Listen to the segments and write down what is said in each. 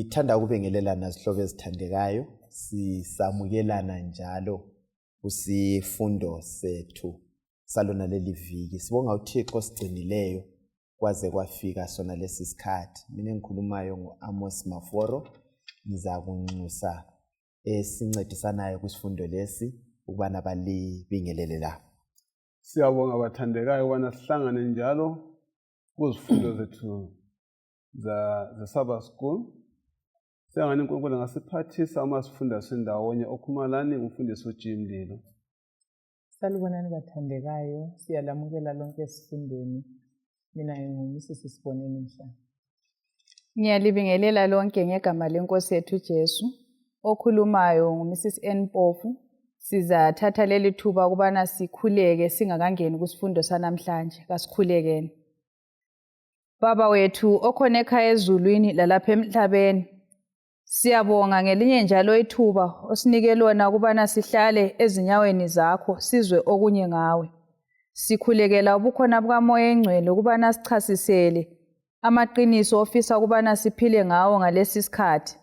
Sithanda ukubingelelana zihlobo ezithandekayo, sisamukelana njalo kusifundo sethu salona leli viki. Sibonga uThixo osigcinileyo kwaze kwafika sona lesi sikhathi. Mina engikhulumayo ngu-Amos Maforo, ngizakunxusa esincedisanayo kwisifundo lesi ukubana balibingelele la. Siyabonga bathandekayo ukubana sihlangane njalo kuzifundo zethu ze-Sabbath School. Siyangani uNkulunkulu angasiphathisa uma sifunda sindawonye. Okhuluma lani ngumfundisi uJim Lilo. Salibonani bathandekayo, siyalamukela lonke esifundweni. Mina nginguMrs Siboneni Mhlanga. Ngiyalibingelela lonke ngegama lenkosi yethu Jesu. Okhulumayo nguMrs N Mpofu. Sizathatha leli thuba ukubana sikhuleke singakangeni kusifundo sanamhlanje. Kasikhulekeni. Baba wethu okhona ekhaya ezulwini lalapha emhlabeni, siyabonga ngelinye njalo ithuba osinike lona ukubana sihlale ezinyaweni zakho sizwe okunye ngawe. Sikhulekela ubukhona bukaMoya Engcwele ukubana sichasisele amaqiniso ofisa ukubana siphile ngawo ngalesi sikhathi.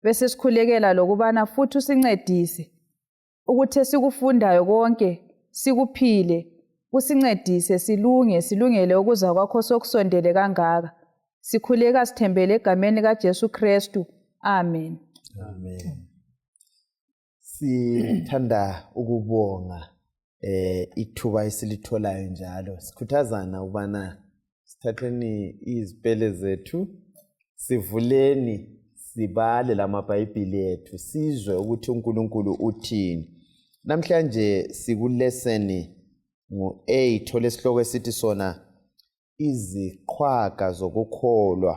Bese sikhulekela lokubana futhi usincedise ukuthi esikufundayo konke sikuphile kusincedise silunge silungele ukuza kwakho sokusondele kangaka sikhuleka sithembele egameni kaJesu Kristu amen amen sithanda ukubonga eh ithuba esilitholayo njalo sikhuthazana ukubana sithatheni izipele zethu sivuleni sibale lamabhayibhili ethu sizwe ukuthi uNkulunkulu uthini namhlanje sikuleseni ngu-8 olesihloko esithi sona iziqhwaga zokukholwa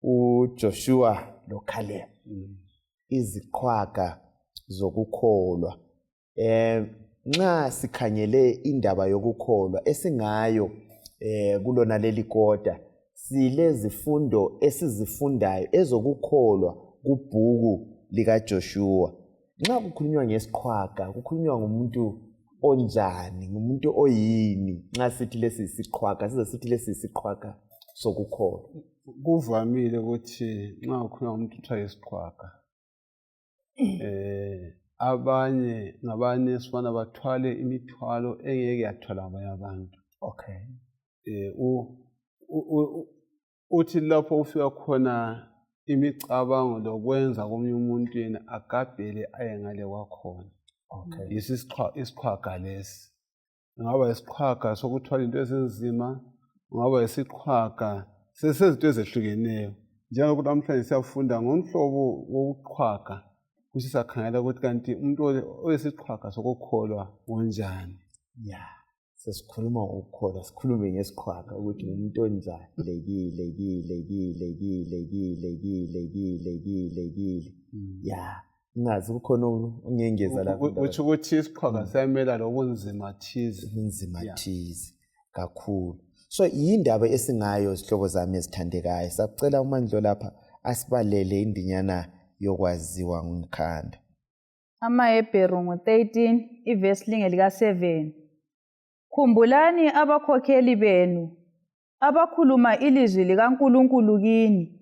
uJoshua loCaleb iziqhwaga zokukholwa Eh nxa sikhangele indaba yokukholwa esingayo eh kulona leli kota silezifundo esizifundayo ezokukholwa kubhuku likaJoshua. Nxa kukhulunywa ngesiqhwaga kukhulunywa ngomuntu onjani, ngumuntu oyini nxa sithi lesi yisiqhwaga size sithi lesi yisiqhwaga sokukholwa. Kuvamile ukuthi nxa kukhulunywa ngomuntu kuthiwa yisiqhwaga eh abanye ngabanye sifana bathwale imithwalo engeke yathwala ngabanye abantu okay eh uthi lapho ufika khona imicabango lokwenza komunye umuntu yena agabhele aye ngale kwakhona okay yisi isiqhwaga lesi ungaba yisiqhwaga sokuthwala into ezinzima ungaba yisiqhwaga sezinto ezehlukeneyo njengokuthi namhlanje siyafunda ngomhlobo wokuqhwaga kuthi sakhangela ukuthi kanti umuntu oyisiqhwaga sokukholwa ngonjani ya sesikhuluma ngokukholwa sikhulume ngesiqhwaga ukuthi ngumuntu onjani lekile kile kile kile kile kile kile kile kile ya Ngazi kukhona ongengeza lapho. Utsho ukuthi isiqhwaga siyamela lobunzima thize. Ubunzima thize kakhulu. So yindaba esingayo zihlobo zami ezithandekayo. Sacela uMandlo lapha asibalele indinyana yokwaziwa ngumkhanda. AmaHebheru ngu-13 ivesi linge lika-7. Khumbulani abakhokheli benu abakhuluma ilizwi likaNkulunkulu kini.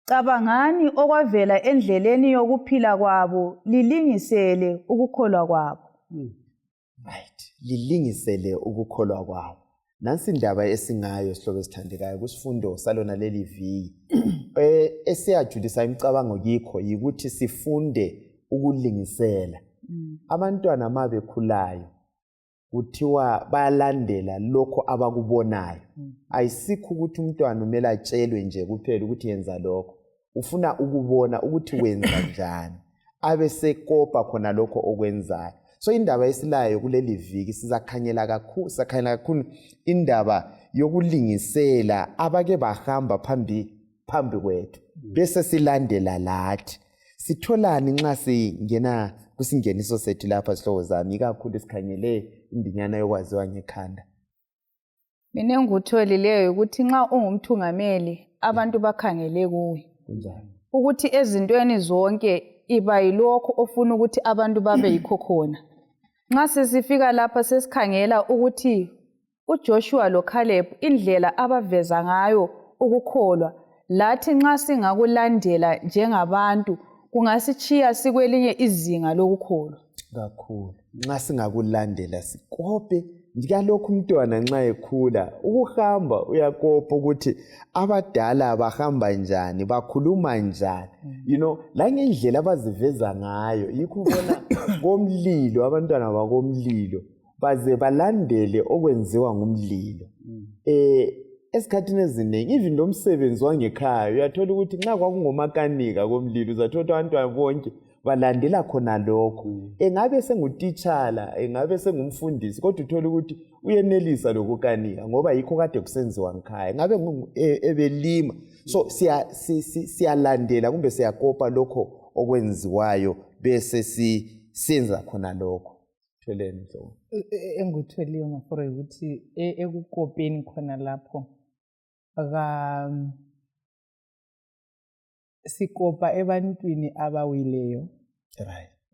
Cabangani okwavela endleleni yokuphila kwabo lilingisele ukukholwa kwabo. Right, lilingisele ukukholwa kwabo. Nansi indaba esingayo sihlobo esithandekayo kusifundo salona leli viki. Eh esiyajulisa imicabango kikho yikuthi sifunde ukulingisela. Abantwana ma bekhulayo kuthiwa bayalandela lokho abakubonayo ayisikho ukuthi umntwana umele atshelwe nje kuphela ukuthi yenza lokho ufuna ukubona ukuthi wenza njani abe sekopa khona lokho okwenzayo so indaba esilayo kuleli viki sizakhanyela kakhulu sizakhanyela kakhulu indaba yokulingisela abake bahamba phambi phambi kwethu bese silandela lathi Sitholani nxa singena kusingeniso sethu lapha zihlobo zami ikakhulu sikhangele indinyana yokwaziwa ngekhanda? Mina engikutholileyo ukuthi nxa ungumthungameli abantu bakhangele kuwe. Kunjani? Ukuthi ezintweni zonke iba yilokho ofuna ukuthi abantu babe yikho khona. Nxa sesifika lapha sesikhangela ukuthi uJoshua loCaleb indlela abaveza ngayo ukukholwa. Lathi nxa singakulandela njengabantu kungasitshiya sikwelinye izinga lokukholwa. Kakhulu. Nxa singakulandela sikope njalokhu umntwana nxa ekhula ukuhamba uyakopa ukuthi abadala bahamba njani, bakhuluma njani, you know, langendlela abaziveza ngayo. Yikho ubona komlilo, abantwana bakomlilo baze balandele okwenziwa ngumlilo. Esikhathini eziningi even lo msebenzi wangekhaya uyathola ukuthi nxa kwakungomakanika komlilo uzathola ukuthi abantwana bonke balandela khona lokho. Engabe sengutitshala, engabe sengumfundisi, kodwa uthola ukuthi uyenelisa lokukanika ngoba yikho kade kusenziwa ngikhaya. Engabe ebelima. So siyalandela kumbe siyakopa lokho okwenziwayo bese senza khona lokho. Tholeni Ndlovu. Engikutholiyo Maforo ukuthi ekukopeni khona lapho sikopa ebantwini abawileyo.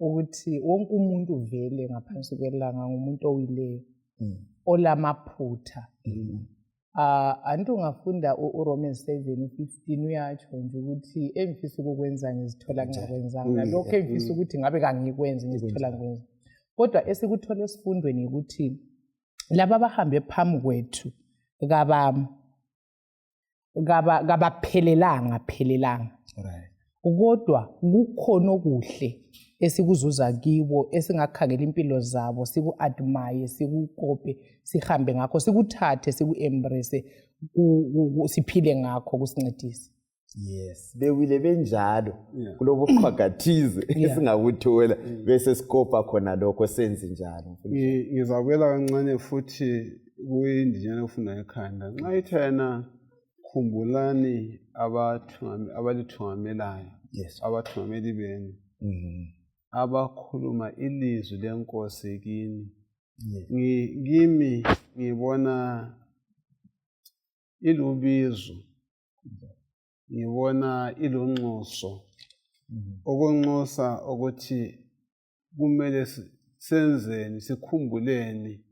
Ukuthi wonke umuntu vele ngaphansi kwelanga ngumuntu owileyo, olamaphutha. Anti ungafunda uRomans 7:15 uyatsho nje ukuthi engifisa ukukwenza ngizithola ngingakwenzanga, lokho engifisa ukuthi ngabe kangikwenzi ngizithola ngikwenza. Kodwa esikuthola esifundweni ukuthi laba abahambe phambi kwethu kabaphelelanga phelelanga. Kodwa kukhona okuhle esikuzuza kibo, esingakhangela impilo zabo, siku-admire, sikukope, sihambe ngakho, sikuthathe, siku-embrace, siphile ngakho, kusincedise. Yes, bewile benjalo kulobuqhwagathize esingabuthola bese sikopa khona lokho senze njalo. Ngizabuyela kancane futhi kuyindinyana yokufunda ekhanda. Nxa ithi yena khumbulani abalithungamelayo, abathungameli benu, abakhuluma ilizwi lenkosi kini. Kimi ngibona ilubizo, ngibona ilunxuso, ukunxusa ukuthi kumele senzeni, sikhumbuleni,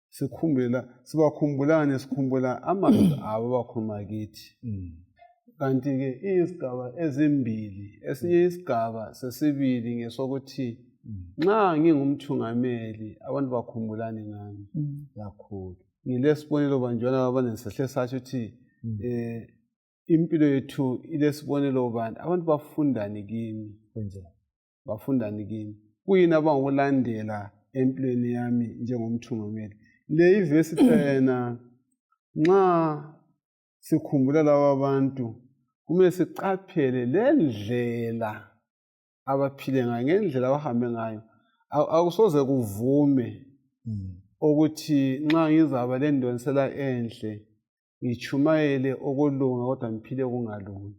sikhumbula, sibakhumbulani, sikhumbula amazwi abo abakhuluma kithi. Kanti-ke izigaba ezimbili, esinye isigaba sesibili ngesokuthi nxa ngingumthungameli abantu bakhumbulani ngami kakhulu. Ngilesibonelo banjwana abanesihle satsho ukuthi impilo yethu ilesibonelo bani, abantu bafundani kimi, bafundani kimi, kuyini abangokulandela empilweni yami njengomthungameli. Le ivesi yena nxa sikhumbula laba bantu kumele siqaphele le ndlela abaphile ngayo, ngendlela abahambe ngayo. Akusoze kuvume ukuthi nxa ngizaba lendonsela enhle ngichumayele okulunga kodwa ngiphile okungalungi.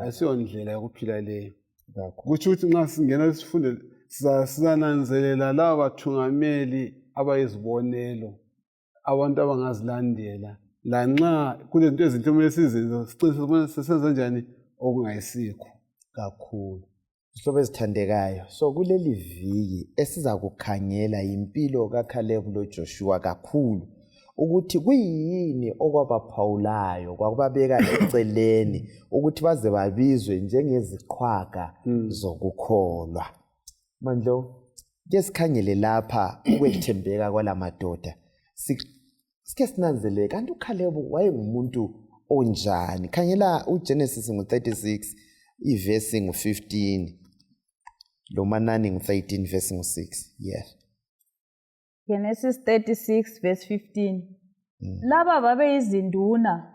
Asiyo ndlela yokuphila leyo. Kutsho ukuthi nxa singena sifunde sizananzelela laba bathungameli abayizibonelo, abantu abangazilandela, lanxa kulezinto ezinhle kumele sizenze, siqinise sisenze njani okungayisikho kakhulu. Zihlobo ezithandekayo, so kuleli viki esizakukhangela yimpilo kaCaleb loJoshua kakhulu, ukuthi kuyini okwabaphawulayo, kwakubabeka eceleni ukuthi baze babizwe njengeziqhwaga zokukholwa. Mandlo, ke sikhangele lapha ukwethembeka kwalamadoda. Sike sinanzelele kanti uCaleb wayengumuntu onjani. Khangela uGenesis ngu-36 ivesi ngu-15 lomanani ngu-13 verse ngu-6. Yes. Genesis 36 verse 15. Laba babeyizinduna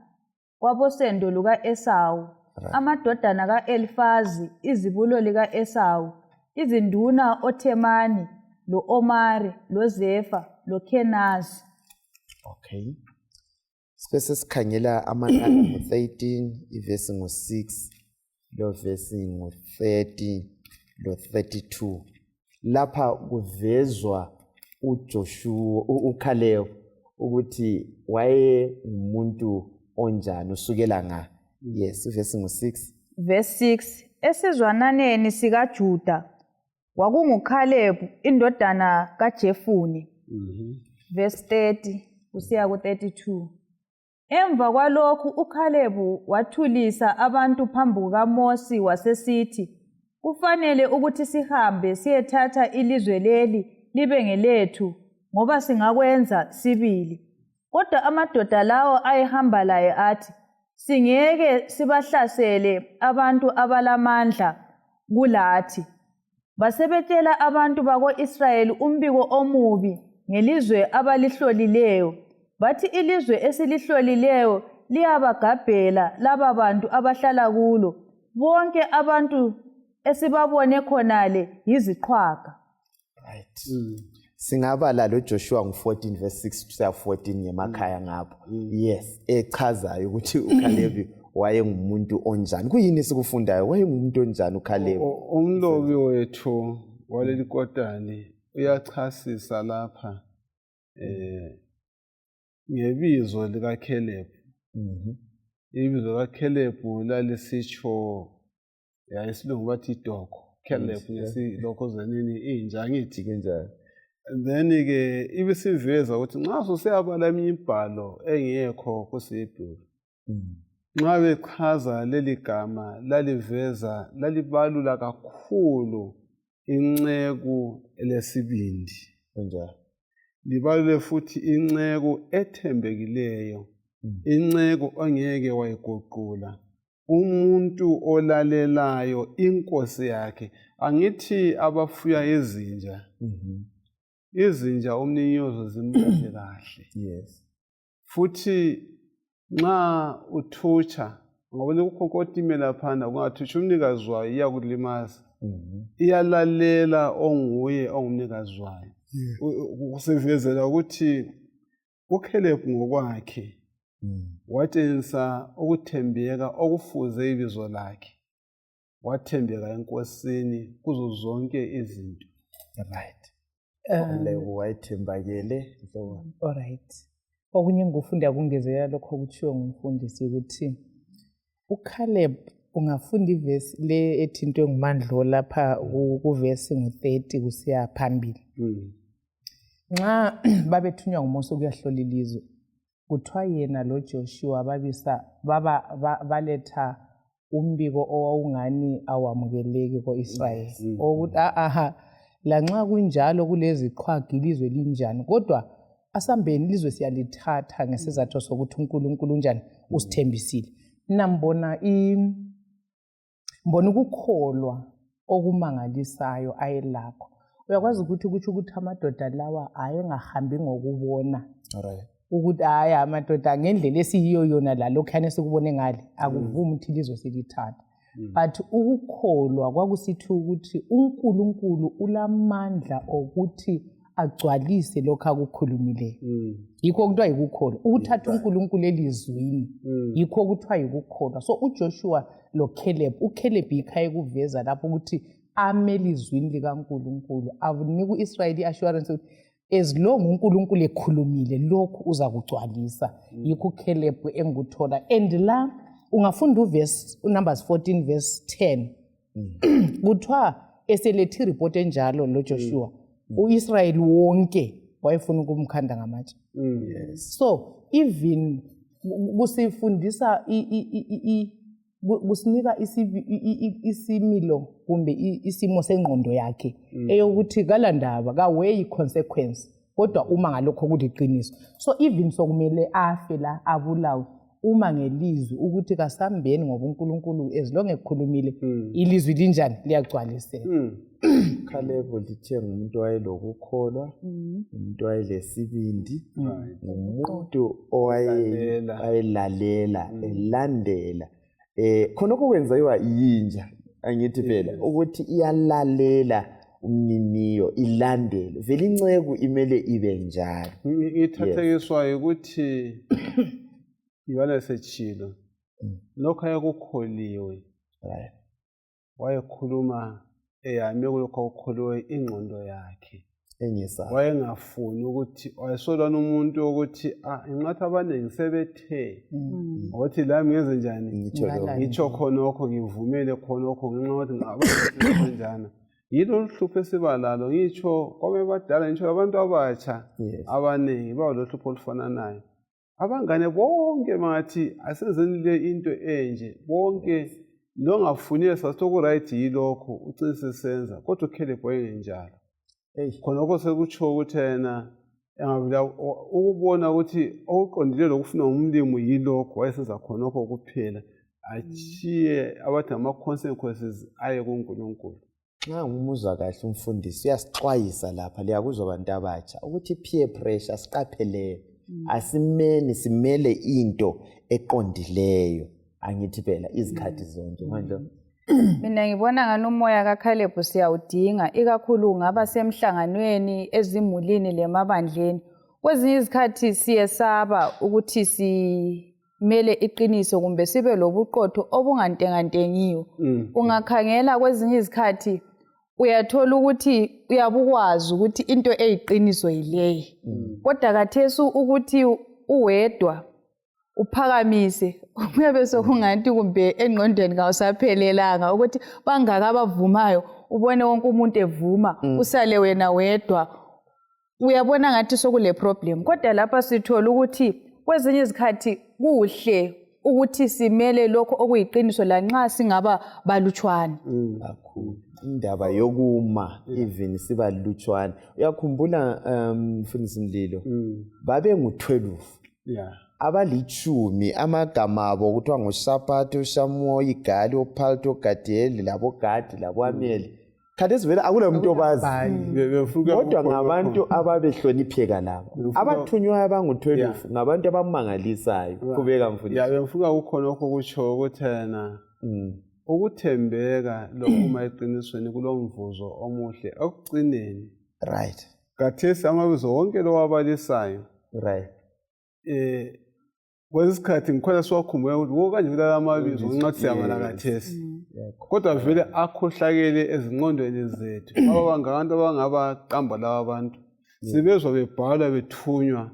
kwabosendo luka-Esawu, amadodana ka-Elifazi, izibulo lika-Esawu, izinduna oThemani, lo-Omari, loZefa, loKhenazi. Okay. Sibe sesikhangela amanani ngu-13, ivesi ngu-6, lo vesi ngu-30, lo-32. Lapha kuvezwa uJoshua, uCaleb ukuthi wayengumuntu onjani usukela nga. Yes, ivesi ngu-6. Verse 6, esizwananeni sikaJuda kwakunguCaleb indodana kaJefune. Verse 30 kusiya ku-32. Emva kwalokhu uKhalebu wathulisa abantu phambi kukaMosi wasesithi, Kufanele ukuthi sihambe siyethatha ilizwe leli libe ngelethu ngoba singakwenza sibili. Kodwa amadoda lawo ayehamba laye athi, Singeke sibahlasele abantu abalamandla kulathi. Basebetshela abantu bako-Israyeli umbiko omubi ngelizwe abalihlolileyo. Bathi ilizwe esilihlolileyo liyabagabhela laba bantu abahlala kulo. Bonke abantu esibabone khonale yiziqhwaga. Right. Singabala lo Joshua ngu-14 verse 6 kusiya 14 ngemakhaya ngapho. Yes, echazayo ukuthi uKhalebi wayengumuntu onjani. Kuyini esikufundayo? Wayengumuntu onjani uKhalebi? Umlobi wethu waleli kotani uyachasisa lapha ngebizo likaKhelebu. Ibizo likaKhelebu lalisitsho ya isilungu bathi dog Caleb ngesilokhozenini inja angithi Kunjalo. Then-ke ibisiveza ukuthi nxa susiyabala eminye imibhalo engekho kusiHebheru, nxa bechaza leli gama laliveza lalibalula kakhulu inceku elesibindi. Kunjalo. Libalule futhi inceku ethembekileyo, inceku ongeke wayiguqula, umuntu olalelayo inkosi yakhe. Angithi abafuya izinja, izinja umniniyozo zimphathe kahle. Futhi nxa uthutsha, ngabona kukhonkotime laphana, kungathutsha umnikazi wayo iyakulimaza. Iyalalela onguye ongumnikazi wayo. Kusivezela ukuthi uKhelebu ngokwakhe watshengisa ukuthembeka okufuze ibizo lakhe. Wathembeka eNkosini kuzo zonke izinto. Right. Lebu wayethembakele. Alright. Okunye engikufunda kungezelela lokho okutshiwo ngumfundisi ukuthi uCaleb, ungafunda ivesi le ethintwe nguMandlo lapha kuvesi ngu-30 kusiya phambili. Nxa babethunywa nguMose ukuyahlola ilizwe, kuthiwa yena loJoshua babisa baba baletha umbiko owawungani awamukeleki ko-Israyeli, owokuthi aha, lanxa kunjalo kuleziqhwaga ilizwe linjani, kodwa asambeni ilizwe siyalithatha ngesizatho sokuthi uNkulunkulu unjani usithembisile. Mina mbona mbona ukukholwa okumangalisayo ayelakho. Uyakwazi ukuthi kutsho ukuthi amadoda lawa ayengahambi ngokubona. Ukuthi hhayi amadoda ngendlela esiyiyo yona lalokhuyana esikubone ngale akuvumi ukuthi ilizwe silithathe. But ukukholwa kwakusithi ukuthi uNkulunkulu ulamandla okuthi agcwalise lokhu akukhulumileyo. Yikho okuthiwa yikukholwa, ukuthatha uNkulunkulu elizwini. Yikho okuthiwa yikukholwa. So uJoshua loCaleb, uCaleb yikho ayekuveza lapho ukuthi ame elizwini likaNkulunkulu, anika u-Israyeli i-assurance ukuthi as long uNkulunkulu ekhulumile lokhu uzakugcwalisa. Yikho uCaleb engikuthola. And la ungafunda uverse uNumbers 14 verse 10, kuthiwa eselethe ireport enjalo lo Joshua, uIsrayeli wonke wayefuna ukumkhanda ngamatshe. So even kusifundisa kusinika isimilo kumbe isimo sengqondo yakhe eyokuthi kalandaba kaweyi consequence, kodwa uma ngalokho kuliqiniso. So even sokumele afe la abulawe, uma ngelizwi ukuthi kasambeni ngoba uNkulunkulu as long ekhulumile ilizwi linjani liyagcwaliseka. Khalebu lithe ngumuntu owayelokukholwa, umuntu owayelesibindi, ngumuntu owayelalela, elandela. Khonokho kwenziwa yinja, angithi phela ukuthi iyalalela umniniyo, ilandele. Vele inceku imele ibe njalo. Ngithathekiswa ukuthi Yohane setshilo lokho ayekukholiwe. Wayekhuluma eyame kulokho akukholiwe ingqondo yakhe. Wayengafuni ukuthi wayesolwana umuntu ukuthi ngingathi abaningi sebethe ukuthi lami ngenze njani, ngitsho khonokho, ngivumele khonokho ngenxa yokuthi ngabanjana. Yilo hlupho esiba lalo, ngitsho kwabanye abadala, ngitsho abantu abatsha abaningi baba lohlupho olufananayo. Abangane bonke bangathi asenzeni le into enje, bonke longafuniyo sathi okuright yilokho, ucine sesenza. Kodwa uCaleb wayengenjalo. Khonokho sekutsho ukuthi yena engavela ukubona ukuthi okuqondileyo lokufunwa ngumlimu yilokho, wayesenza khonokho kuphela, atshiye abathi ngama-consequences aye kuNkulunkulu. Nxa ngumuzwa kahle umfundisi uyasixwayisa lapha, liyakuzwa bantu abatsha, ukuthi peer pressure siqapheleyo, asimeni simele into eqondileyo, angithi phela izikhathi zonke manje. Mina ngibona ngani umoya kaCaleb siyawudinga, ikakhulu ungaba semhlanganweni, ezimulini lemabandleni. Kwezinye izikhathi siyesaba ukuthi simele iqiniso kumbe sibe lobuqotho obungantengantengiyo. Ungakhangela kwezinye izikhathi uyathola ukuthi uyabukwazi ukuthi into eyiqiniso yileyi, kodwa khathesi ukuthi uwedwa uphakamise kuyabe sokungathi kumbe engqondweni kawusaphelelanga, ukuthi bangaka abavumayo, ubone wonke umuntu evuma, usale wena wedwa, uyabona ngathi sokule problem. Kodwa lapha sithola ukuthi kwezinye izikhathi kuhle ukuthi simele lokho okuyiqiniso lanxa singaba balutshwane. Kakhulu indaba yokuma even sibalutshwane. Uyakhumbula mfundisi Mlilo, babengu-12 abalithumi, amagama abo kuthiwa nguShapati, uShamuwa, Igali, oPhalti, oGadiyeli, laboGadi, labo-Amiyeli. Khathesi vele akula muntu obazi, kodwa ngabantu ababehlonipheka labo abathunywayo abangu-12, ngabantu abamangalisayo. Qhubeka mfundisi. Ya, bengifuna kukhona lokho kutsho ukuthi yena ukuthembeka lokuma eqinisweni kulomvuzo omuhle ekucineni. Khathesi amabizo wonke lowabalisayo, kwesinye isikhathi ngikhona siwakhumbula ukuthi wo kanje kulala amabizo nxa siyabala khathesi, kodwa vele akhohlakele ezingqondweni zethu. Aba ngabantu abangabaqamba laba bantu, sibezwa bebhalwa bethunywa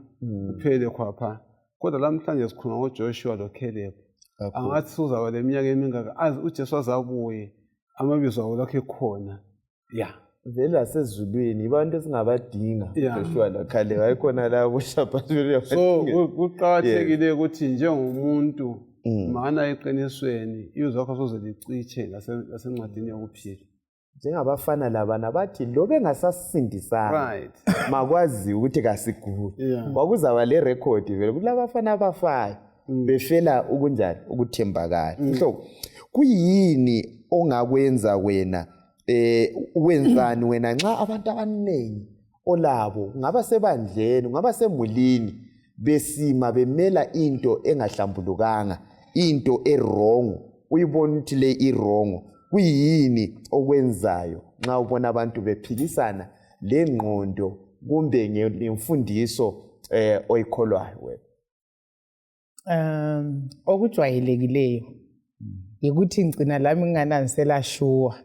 kuphele khwapha. Kodwa lamhlanje sikhuluma ngoJoshua loCaleb, angathi suzaba leminyaka emingaka azi uJesu azabuye, amabizo abo lokhu ekhona. Ya. Vele lasezulwini abantu esingabadinga, Joshua loCaleb, ayikhona labo Shapati. So kuqakathekile ukuthi njengomuntu mana eqinisweni, ibizo lakho soze licitshe lasencwadini yokuphila. Njengabafana labana bathi lo bengasasindisanga, makwaziwe ukuthi kasiguli, kwakuzaba le rekhodi vele kulabafana abafayo befela ukunjani, ukuthembakala. Mhlobo, kuyini ongakwenza wena, wenzani wena nxa abantu abaningi olabo, kungaba sebandleni, kungaba semulini, besima bemela into engahlambulukanga, into e-wrong, uyibona ukuthi le i-wrong? Kuyini okwenzayo nxa ubona abantu bephikisana lengqondo kumbe ngemfundiso oyikholwayo wena? Okujwayelekileyo yikuthi ngicina lami nginganangisela shuwa,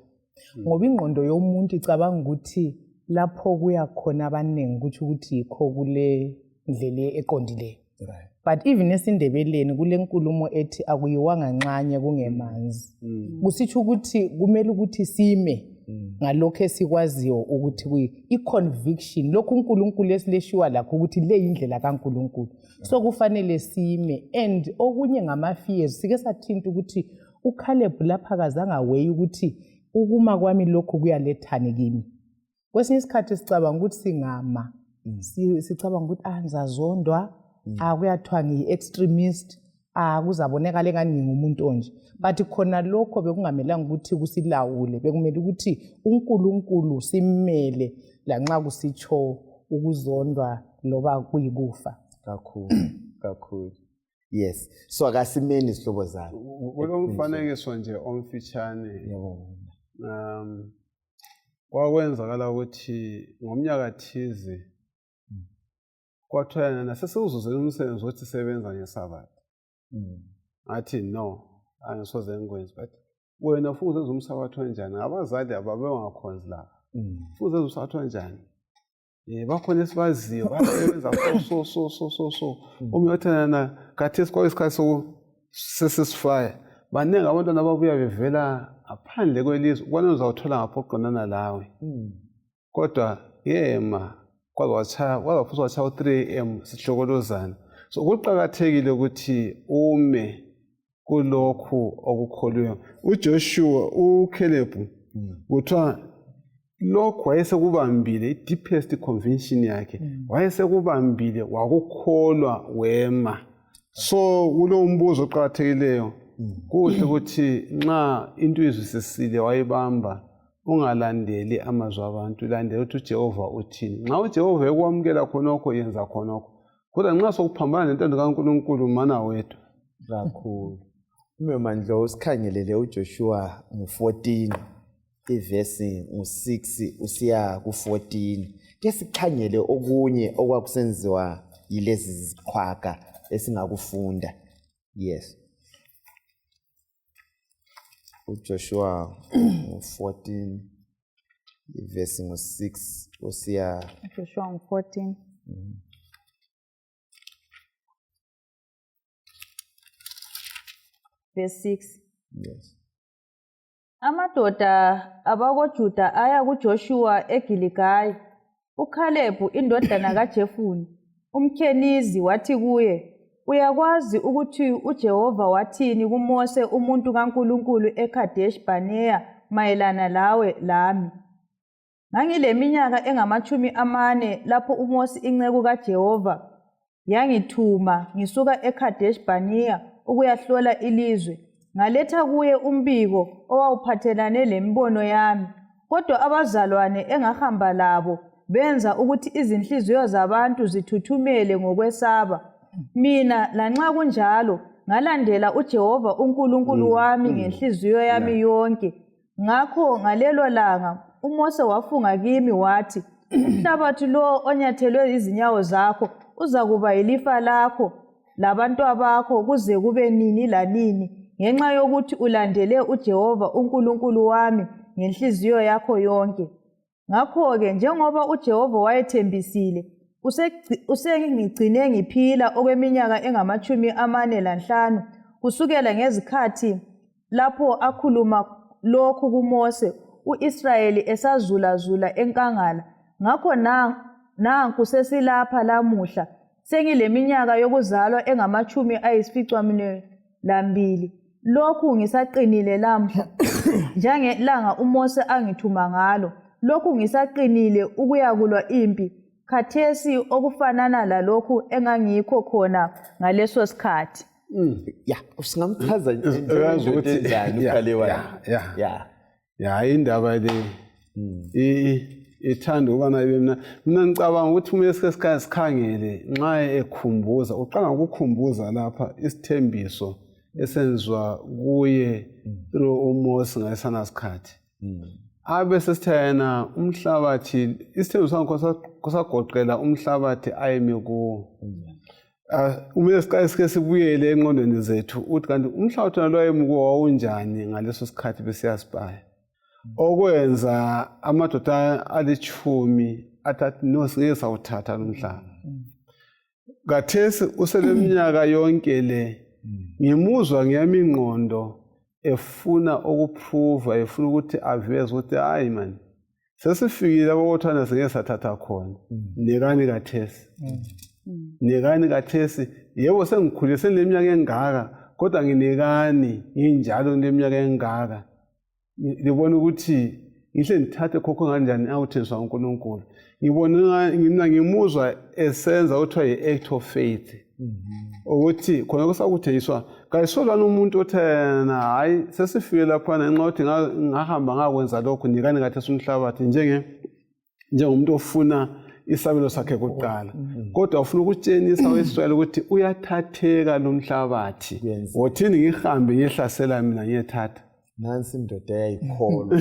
ngoba ingqondo yomuntu icabanga ukuthi lapho kuya khona abaningi kutsho ukuthi yikho kule ndlela eqondileyo. But even esiNdebeleni kule nkulumo ethi akuyiwanga nxanye kungemanzi, kusitsho ukuthi kumele ukuthi sime ngalokho esikwaziyo ukuthi kuyi i-conviction, lokhu uNkulunkulu esileshiwa lakho ukuthi le yindlela kaNkulunkulu, so kufanele sime. And okunye ngama-fears, sike sathinta ukuthi uCaleb lapha kazange aweyi ukuthi ukuma kwami lokhu kuyalethani kimi. Kwesinye isikhathi sicabanga ukuthi singama, sicabanga ukuthi ngizazondwa, kuyathiwa ngiyi-extremist, kuzabonakala engani ngingumuntu onje. But khona lokho bekungamelanga ukuthi kusilawule, bekumele ukuthi uNkulunkulu simmele lanxa kusitsho ukuzondwa loba kuyikufa. Kakhulu, kakhulu. Yes, so akasimeni izihlobo zami. Kulomfanekiso nje omfitshane. Kwakwenzakala ukuthi ngomnyaka thize kwathiwa yena sesiwuzuzela umsebenzi wokuthi sebenza ngeSabatha. Ngathi no, angisoze ngikwenze. But wena ufuna uzenza umsabatha onjani? Abazali ababengakhonzi lapha. Ufuna uzenza umsabatha onjani? Bakhona esibaziyo basebenza so so so so so. Omunye wathi yena khathesi kwakuyisikhathi sesisifaya. Baningi abantwana ababuya bevela ngaphandle kwelizwe, ubona uzawuthola ngapho oqondana lawe. Kodwa yema kwaze watshaya, kwaze futhi watshaya u-3 am sihlokolozana. So kuqakathekile ukuthi ume kulokhu okukholiweyo. UJoshua, uCaleb kuthiwa lokhu wayesekubambile, i-deepest conviction yakhe wayesekubambile, wakukholwa, wema. So kulowo mbuzo oqakathekileyo, kuhle ukuthi nxa into uyizwisisile wayibamba, ungalandeli amazwi abantu, landela ukuthi uJehova uthini. Nxa uJehova ekwamukela khonokho, yenza khonokho. Kodwa nxa sokuphambana nentando kaNkulunkulu, mana wedwa. Kakhulu. UMemandlo usikhangelele uJoshua ngu-14 ivesi ngu-6 usiya ku-14. Ke sikhangele okunye okwakusenziwa yilezi ziqhwaga esingakufunda. Yes. uJoshua ngu-14 ivesi ngu-6 usiya Joshua ngu-14 verse 6. Yes. Amadoda abakoJuda aya kuJoshuwa eGiligali. UKhalebu indodana kaJefune umKhenizi wathi kuye, Uyakwazi ukuthi uJehova wathini kuMose umuntu kaNkulunkulu eKhadeshi Bhaneya mayelana lawe lami. Ngangileminyaka engamatshumi amane lapho uMosi inceku kaJehova yangithuma ngisuka eKhadeshi Bhaniya ukuyahlola ilizwe. Ngaletha kuye umbiko owawuphathelane lemibono yami. Kodwa abazalwane engahamba labo benza ukuthi izinhliziyo zabantu zithuthumele ngokwesaba. Mina lanxa kunjalo ngalandela uJehova uNkulunkulu wami ngenhliziyo yami yonke. Ngakho ngalelo langa uMose wafunga kimi wathi, umhlabathi lo onyathelwe izinyawo zakho uzakuba yilifa lakho labantwabakho kuze kube nini lanini, ngenxa yokuthi ulandele uJehova uNkulunkulu wami ngenhliziyo yakho yonke. Ngakho-ke njengoba uJehova wayethembisile, usengigcine ngiphila okweminyaka engamatshumi amane lanhlanu kusukela ngezikhathi lapho akhuluma lokhu kuMose, u-Israyeli esazulazula enkangala. Ngakho nanku sesilapha lamuhla, sengileminyaka yokuzalwa engamatshumi ayisificaminwembili. Lokhu ngisaqinile lamhla njengelanga uMose angithuma ngalo. Lokhu ngisaqinile ukuyakulwa impi khathesi okufanana lalokhu engangiyikho khona ngaleso sikhathi. Ya, singamchaza Uyazi ukuthi njani uKhalewa? Yeah. Ya. Ya, indaba le ithanda ukubana ibe mina ngicabanga ukuthi kumele sike sikhangele nxa ekhumbuza, uqala ngokukhumbuza lapha isithembiso esenziwa kuye through uMose ngalesana sikhathi. Abe sesithe yena umhlabathi, isithembiso sangikhona kusagoqela umhlabathi ayemi kuwo. Kumele siqale sike sibuyele engqondweni zethu ukuthi kanti umhlabathi wona lo ayemi kuwo wawunjani ngaleso sikhathi besiyasipaya. Okwenza amadoda alitshumi athi no, singeke sawuthatha lo mhlaba. Kathesi useleminyaka yonke le, ngimuzwa ngeyami ingqondo efuna ukuprova, efuna ukuthi aveze ukuthi hayi man, sesifikile abakothwana, singeke sathatha khona, nikani kathesi, nikani kathesi. Yebo, sengikhulile, senileminyaka engaka, kodwa nginikani nginjalo ngileminyaka engaka, ngibona ukuthi ngihle ngithathe khokho kanjani awuthengiswa uNkulunkulu. Ngibona mina ngimuzwa esenza okuthiwa yi-act of faith, ukuthi khona kusakuthengiswa kayisolwana umuntu othena hayi, sesifike laphana ngenxa yokuthi ngahamba ngakwenza lokhu, nikani kathesi umhlabathi, njengomuntu ofuna isabelo sakhe kuqala, kodwa ufuna ukutshengisa u-Israyeli ukuthi uyathatheka lo mhlabathi. Kuyenzeka. Wothini ngihambe ngiyehlasela mina ngiyethatha. Nansi indoda eyayikholwa.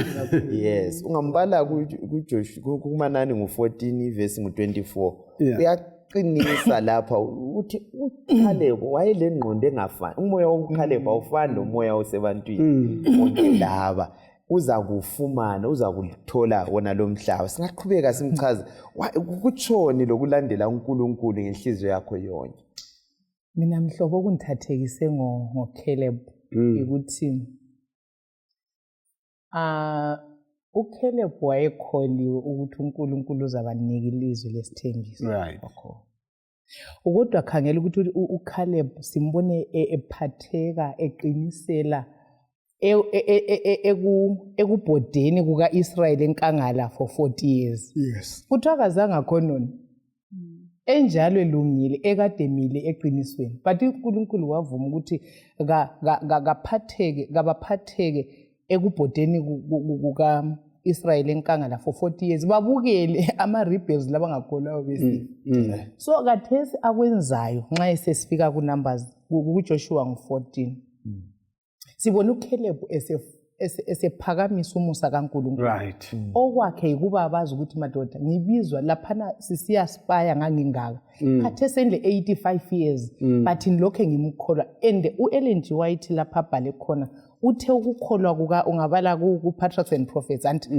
Yes, ungambala kuJoshua kumanani ngu-14 ivesi ngu-24. Uyaqinisa lapha ukuthi uCaleb wayelengqondo engafani. Umoya wokuCaleb awufani nomoya osebantwini bonke laba. Uza kufumana, uza kulithola wona lo mhlaba. Singaqhubeka simchaze kutshoni lokulandela uNkulunkulu ngenhliziyo yakho yonke. Mina mhlobo okungithathekise ngoCaleb ukuthi uCaleb wayekholiwe ukuthi uNkulunkulu uzabanika ilizwe lesithembiso. Kodwa khangela ukuthi uCaleb simbone ephatheka eqinisela ekubhodeni kuka-Israyeli enkangala for 40 years. Yes. Kuthiwa akazange akhonone. Enjalo elungile ekademile eqinisweni. But uNkulunkulu wavuma ukuthi kaphatheke kabaphatheke ekubhodeni kuka-Israyeli enkangala for 40 years. Babukele ama-rebels labangakholwayo besifa. So kathesi akwenzayo nxa esesifika ku-Numbers kuJoshua ngu-14. Sibona uCaleb esephakamisa umusa kaNkulunkulu. Right. Okwakhe yikuba bazi ukuthi madoda ngibizwa laphana sisiyaspaya ngangingaka. Khathesi endle 85 years but ngilokhe ngimkholwa and uEllen G White lapha abhale khona uthe ukukholwa kuka ungabala ku Patriarchs and Prophets anti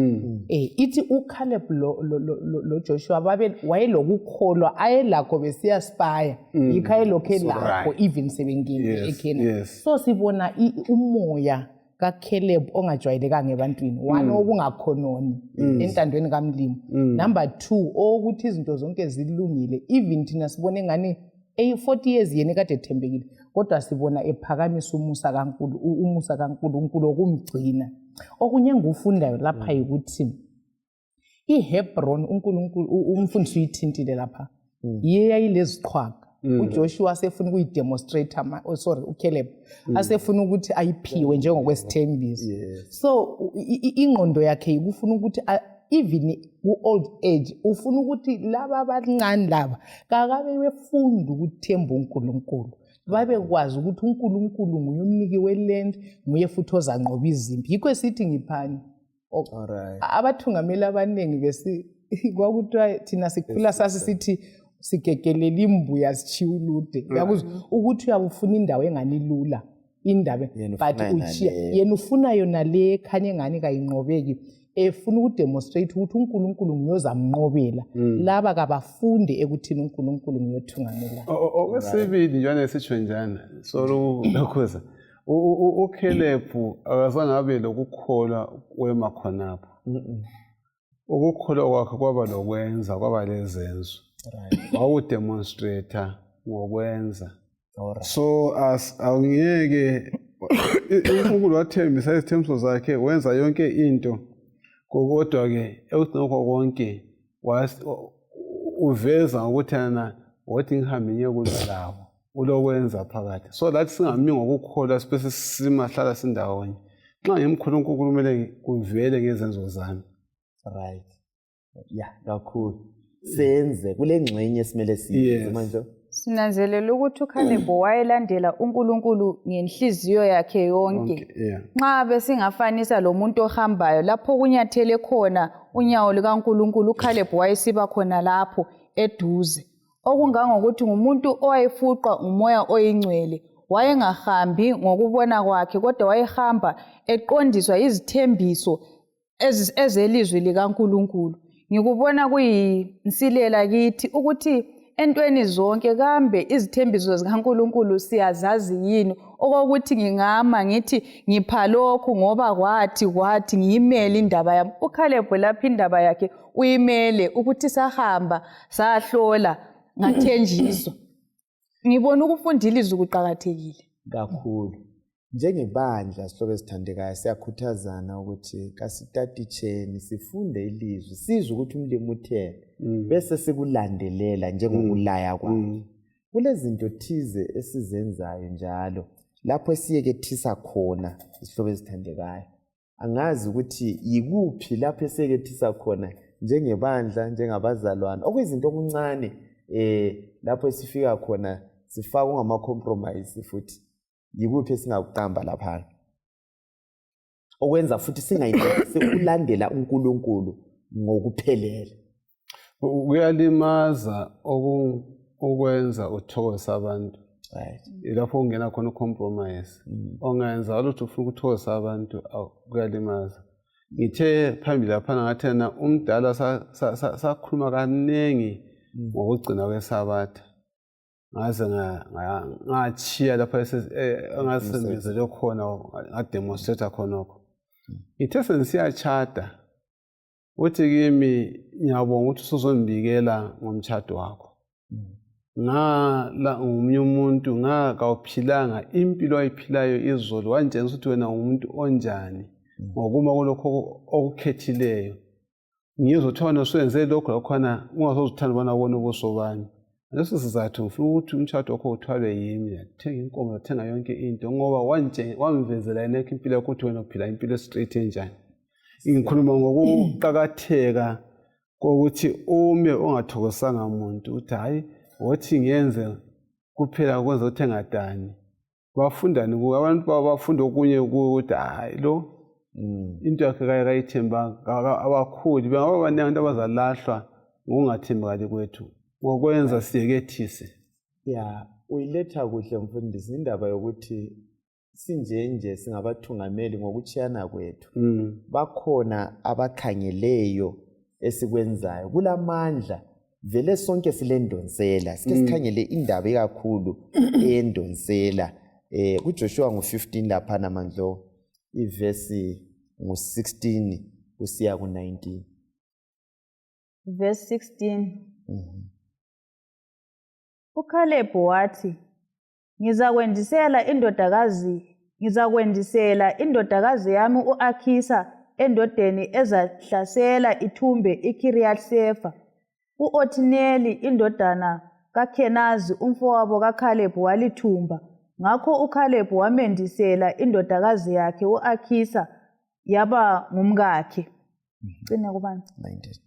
ithi uCaleb lo Joshua babe wayelokukholwa ayelakho besiyaspaya yikho ayelokhe lakho even sebengene eCanaan. So sibona umoya kaCaleb ongajwayelekanga ebantwini. One, okungakhononi entandweni kaMlimo. Number 2, ukuthi izinto zonke zilungile even thina sibone ngani 40 years yena kade ethembekile kodwa sibona ephakamisa umusa kaNkulu, umusa kaNkulunkulu okumgcina. Okunye engufundayo lapha ukuthi iHebron uNkulunkulu umfundisi uyithintile lapha yiye yayileziqhwaga. uJoshua asefuna ukuyidemonstrate uCaleb asefuna ukuthi ayiphiwe njengokwesithembiso. So ingqondo yakhe ikufuna ukuthi even ku-old age ufuna ukuthi laba abancane laba kakabe befunda ukuthemba uNkulunkulu, babekwazi ukuthi uNkulunkulu nguye umniki weland, nguye futhi ozanqoba izimpi. Yikho esithi ngiphani. Abathungameli abaningi besi kwakuthiwa thina sikhula sasisithi sigegelela imbuya sitshiya ulude. Uyakuzwa ukuthi uyabufuna indawo enganilula indaba but utshiya yena ufuna yona le khanye engani kayinqobeki, efuna ukudemonstrate ukuthi uNkulunkulu nguyozamnqobela. Laba kabafunde ekuthini uNkulunkulu nguyothungamela. Okwesibili njalo esitsho njana solo lokhuza uCaleb akazange abe lokukholwa wema khonapho. Ukukholwa kwakhe kwaba lokwenza, kwaba lezenzo. Wawudemonstrate ngokwenza. So awungeke uNkulunkulu wathembisa izithembiso zakhe, wenza yonke into, kodwa ke ekugcineni konke uveza ngokuthi yena wothi ngihambe ngiyekulwa labo, ulokwenza phakathi. So lathi singami ngokukholwa sibe simahlala sindawonye. Nxa ngimkhulu uNkulunkulu kumele kuvele ngezenzo zami. Right. Yeah, kakhulu. Senze kule ngxenye esimele siyenze manje. Sinanzelela ukuthi uCaleb wayelandela uNkulunkulu ngenhliziyo yakhe yonke. Nxa besingafanisa lo muntu ohambayo lapho kunyathele khona unyawo likaNkulunkulu, uCaleb wayesiba khona lapho eduze. Okungangokuthi ngumuntu owayefuqwa ngumoya oyingcwele, wayengahambi ngokubona kwakhe kodwa wayehamba eqondiswa izithembiso ezelizwi likaNkulunkulu. Ngikubona kuyinsilela kithi ukuthi entweni zonke kambe izithembiso zikaNkulunkulu siyazazi yini, okokuthi ngingama ngithi ngipha lokhu ngoba kwathi ngiyimele indaba yami. uCaleb lapha indaba yakhe uyimele ukuthi sahamba sahlola ngathenjiswa. Ngibona ukufunda ilizwi kuqakathekile kakhulu. Njengebandla sihlobo esithandekayo siyakhuthazana ukuthi kasitatitsheni sifunde ilizwi, sizwe ukuthi umlimi utheni, bese sikulandelela njengokulaya kwakhe. Kulezinto thize esizenzayo njalo lapho esiyekethisa khona isihlobo esithandekayo. Angazi ukuthi yikuphi lapho esiyekethisa khona njengebandla, njengabazalwane, okuyizinto okuncane lapho esifika khona sifaka ungama-compromise futhi. Yikuphi esingakuqamba laphana okwenza futhi singayinakisi ukulandela uNkulunkulu ngokuphelele? Kuyalimaza ukwenza uthokozisa abantu. Ilapho ungena khona ucompromise. Ongenza lutho ufuna ukuthokozisa abantu, kuyalimaza. Ngithe phambili laphana ngathi yena umdala sakhuluma kaningi ngokugcina kweSabatha. Ngaze ngachiya lapho engasebenzele khona, ngademonstrate khonokho. Ngithe sengisiya-chata, uthi kimi ngiyabonga ukuthi usuzongibikela ngomtshado wakho. Ngala ngomunye umuntu nga kawuphilanga impilo ayiphilayo izolo, wantshengisa ukuthi wena ngumuntu onjani ngokuma kulokho okukhethileyo. Ngizwa kuthiwa wena usuyenze lokhu lakhona, ungasoze uthanda ubana ubone ubuso bami. Ngaleso sizathu ngifuna ukuthi umtshado wakho uthwalwe yimi, yathenga inkomo, yathenga yonke into, ngoba wamvezela yena yakho impilo yakho ukuthi wena uphila impilo straight enjani. Ngikhuluma ngokuqakatheka kokuthi ume ungathokozisanga muntu, ukuthi hhayi wothi ngiyenze kuphela kwenza ukuthi engadani. Bafundani kuwe abantu bafunda okunye kuwe ukuthi hhayi lo into yakhe kayithembanga. Abakhuli bengaba baningi abantu abazalahlwa ngokungathembakali kwethu, ngokwenza siyekethise. Ya, uyiletha kuhle mfundisi indaba yokuthi sinjenje singabathungameli ngokutshiyana kwethu. Bakhona abakhangeleyo esikwenzayo kulamandla, vele sonke silendonsela. Sike sikhangele indaba ikakhulu eyendonsela kuJoshua ngu-15 laphana mandlo, ivesi ngu-16 kusiya ku-19. Verse 16. uKhalebhu wathi, ngizakwendisela indodakazi ngizakwendisela indodakazi yami u-Akhisa endodeni ezahlasela ithumbe iKiriyathi Sefa. U-Othineli indodana kaKhenazi umfowabo kaKhalebhu walithumba. Ngakho uKhalebhu wamendisela indodakazi yakhe u-Akhisa yaba ngumkakhe. Cina kubani? 19.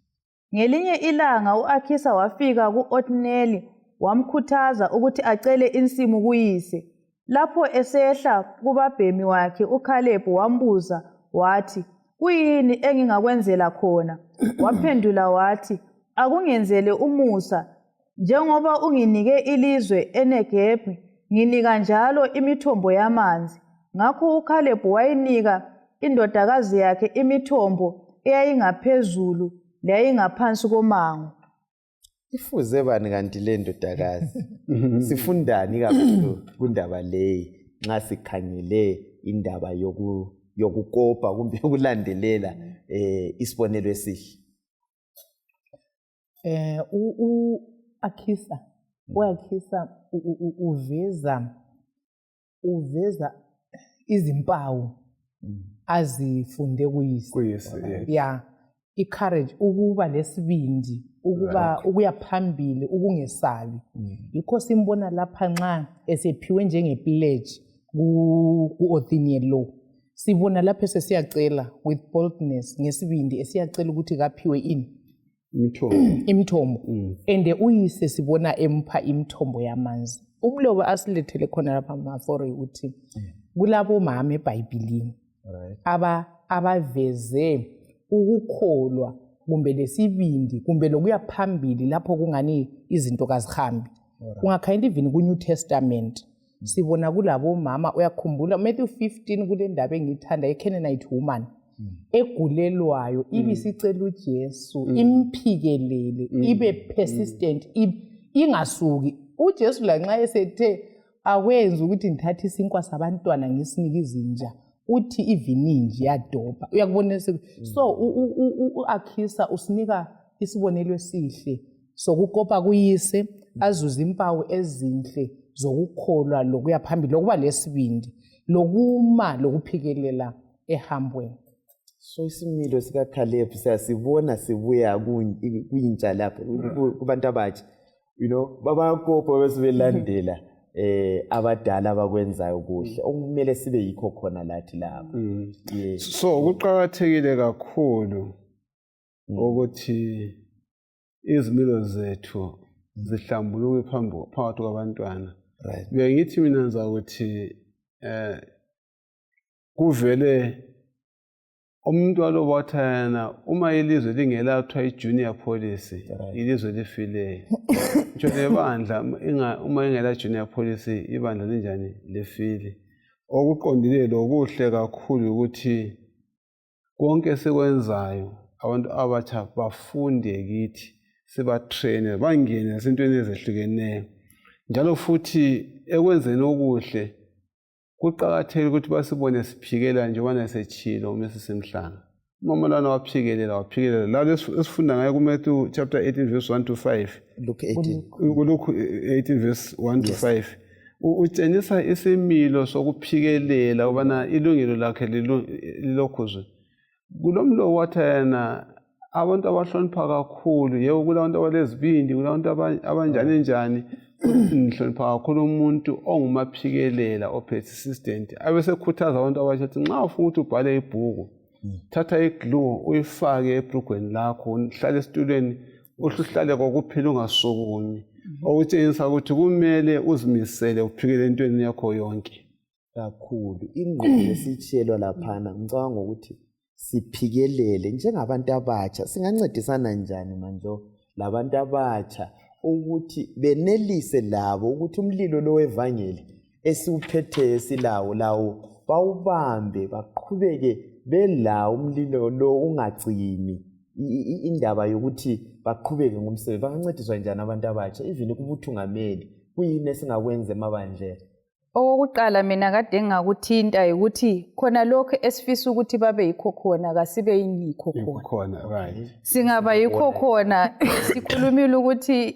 Ngelinye ilanga u-Akhisa wafika ku-Othineli wamkhuthaza ukuthi acele insimu kuyise. Lapho esehla kubabhemi wakhe uKhalebhu wambuza wathi, kuyini engingakwenzela khona? Waphendula wathi, akungenzele umusa, njengoba unginike ilizwe eNegebhi, nginika njalo imithombo yamanzi. Ngakho uKhalebhu wayinika indodakazi yakhe imithombo eyayingaphezulu leyayingaphansi komango. Ifuze bani kanti le ndodakazi? Sifundani kakhulu kundaba leyi nxa sikhangele indaba yokukopa kumbe yokulandelela isibonelo esihle? U-Akhisa u-Akhisa uveza izimpawu azifunde kuyise. Kuyise. Ya, i-courage, ukuba lesibindi, ukuba ukuya phambili, ukungesabi. Yikho simbona lapha nxa esephiwe njenge-pledge ku-Othniel lo. Sibona lapho esesiyacela with boldness, ngesibindi, esiyacela ukuthi kaphiwe ini? Imithombo. Imithombo. And uyise sibona empha imithombo yamanzi. Umlobo asilethele khona lapha mafori ukuthi kulabo mama eBhayibhilini abaveze ukukholwa kumbe lesibindi kumbe lokuya phambili lapho kungani izinto kazihambi. Ungakhangela even ku-New Testament, sibona kulabo mama. Uyakhumbula Matthew 15, kule ndaba engiyithanda ye-Canaanite woman egulelwayo, ibisicela uJesu imphikelele, ibe persistent, ingasuki. uJesu lanxa esethe akwenzi ukuthi ngithathe isinkwa sabantwana ngisinike izinja, uthi ivininji yadobha. Uyakubona? So u-Akhisa usinika isibonelo esihle sokukopa kuyise, azuze impawu ezinhle zokukholwa lokuya phambili, lokuba lesibindi, lokuma, lokuphikelela ehambweni. So isimilo sikaKhaleb siyasibona sibuya kuyintsha lapha kubantu abatsha, babakopa bese belandela abadala abakwenzayo kuhle, okumele sibe yikho khona lathi lapha. So kuqakathekile kakhulu ukuthi izimilo zethu zihlambuluke phambi phakathi kwabantwana. Bengithi mina ngizakuthi kuvele umuntu waloba yena uma ilizwe lingela kuthiwa i-junior policy, ilizwe lifileyo. Ngisho lebandla uma ingela junior policy, ibandla linjani? Lifile. Okuqondileyo lokuhle kakhulu ukuthi konke esikwenzayo abantu abatsha bafunde kithi, sibatraine bangene esintweni ezehlukeneyo. Njalo futhi ekwenzeni okuhle kuqakathekile ukuthi basibone siphikela, njengoba setshilo uMrs Mhlanga. Umama lwana waphikelela waphikelela lalo esifunda ngayo kuMatthew chapter 18 verse 1 to 5. Luke 18. KuLuke 18 verse 1 to 5. Utshengisa isimilo sokuphikelela ubana ilungelo lakhe lilokhuzwe. Kulo mlomo wathi yena abantu abahlonipha kakhulu, yebo kulabantu abalezibindi, kulabantu abanjani njani, ngihlonipha kakhulu umuntu ongumaphikelela o-persistent. Abesekhuthaza abantu abatsha ukuthi nxa ufuna ukuthi ubhale ibhuku, thatha iglue uyifake ebhrugweni lakho, uhlale esitulweni, uhle uhlale kokuphila ungasukumi, okutshengisa ukuthi kumele uzimisele uphikele entweni yakho yonke. Kakhulu ingqondo esitshiyelwa laphana, ngicabanga ukuthi siphikelele njengabantu abatsha. Singancedisana njani manje labantu abatsha ukuthi benelise labo ukuthi umlilo lo wevangeli esiwuphetheyo esilawo lawo bawubambe, baqhubeke belawo umlilo lo ungacimi? Indaba yokuthi baqhubeke ngomsebenzi, bangancediswa njani abantu abatsha even kubuthungameli? Kuyini esingakwenza emabandleni? Okokuqala mina kade ngingakuthinta yikuthi khona lokhu esifisa ukuthi babe yikho khona, kasibe yikho khona. Khona, right. Singaba yikho khona. Sikhulumile ukuthi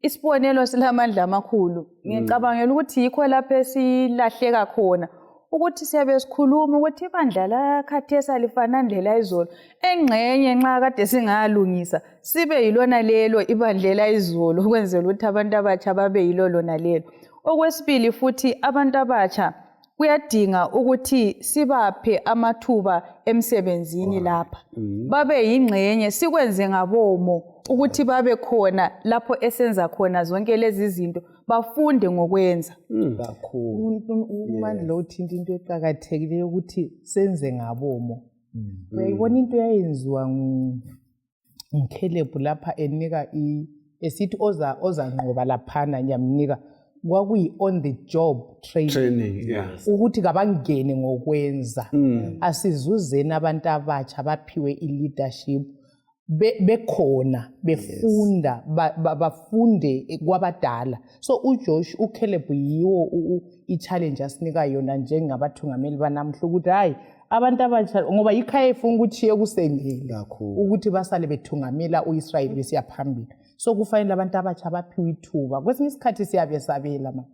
isibonelo silamandla amakhulu. Ngicabangela ukuthi yikho lapho esilahleka khona, ukuthi siyabe sikhuluma ukuthi ibandla lakhathesi alifanani lelayizolo. Engxenye nxa kade singalungisa sibe yilona lelo ibandla elayizolo, ukwenzela ukuthi abantu abatsha babe yilo lona lelo. Okwesibili futhi, abantu abatsha kuyadinga ukuthi sibaphe amathuba emsebenzini lapha, babe yingxenye, sikwenze ngabomo ukuthi babe khona lapho esenza khona zonke lezi zinto, bafunde ngokwenza. Kakhulu. Umandla uthinta into eqakathekileyo, ukuthi senze ngabomo. Uyayibona into yayenziwa nguKhelebhu lapha, enika esithi ozanqoba laphana ngiyamnika, kwakuyi on the job training, training, yeah, ukuthi kabangene ngokwenza. Asizuzeni abantu abatsha baphiwe i-leadership bekhona befunda, bafunde kwabadala. So uJosh, uCaleb yiwo i-challenge asinika yona njengabathungameli banamhla, ukuthi hayi, abantu abatsha, ngoba yikhaya efuna ukutshiye kusendile Kakhulu. ukuthi basale bethungamela uIsrayeli besiya phambili. So kufanele abantu abatsha baphiwe ithuba. Kwesinye isikhathi siyabesabela ma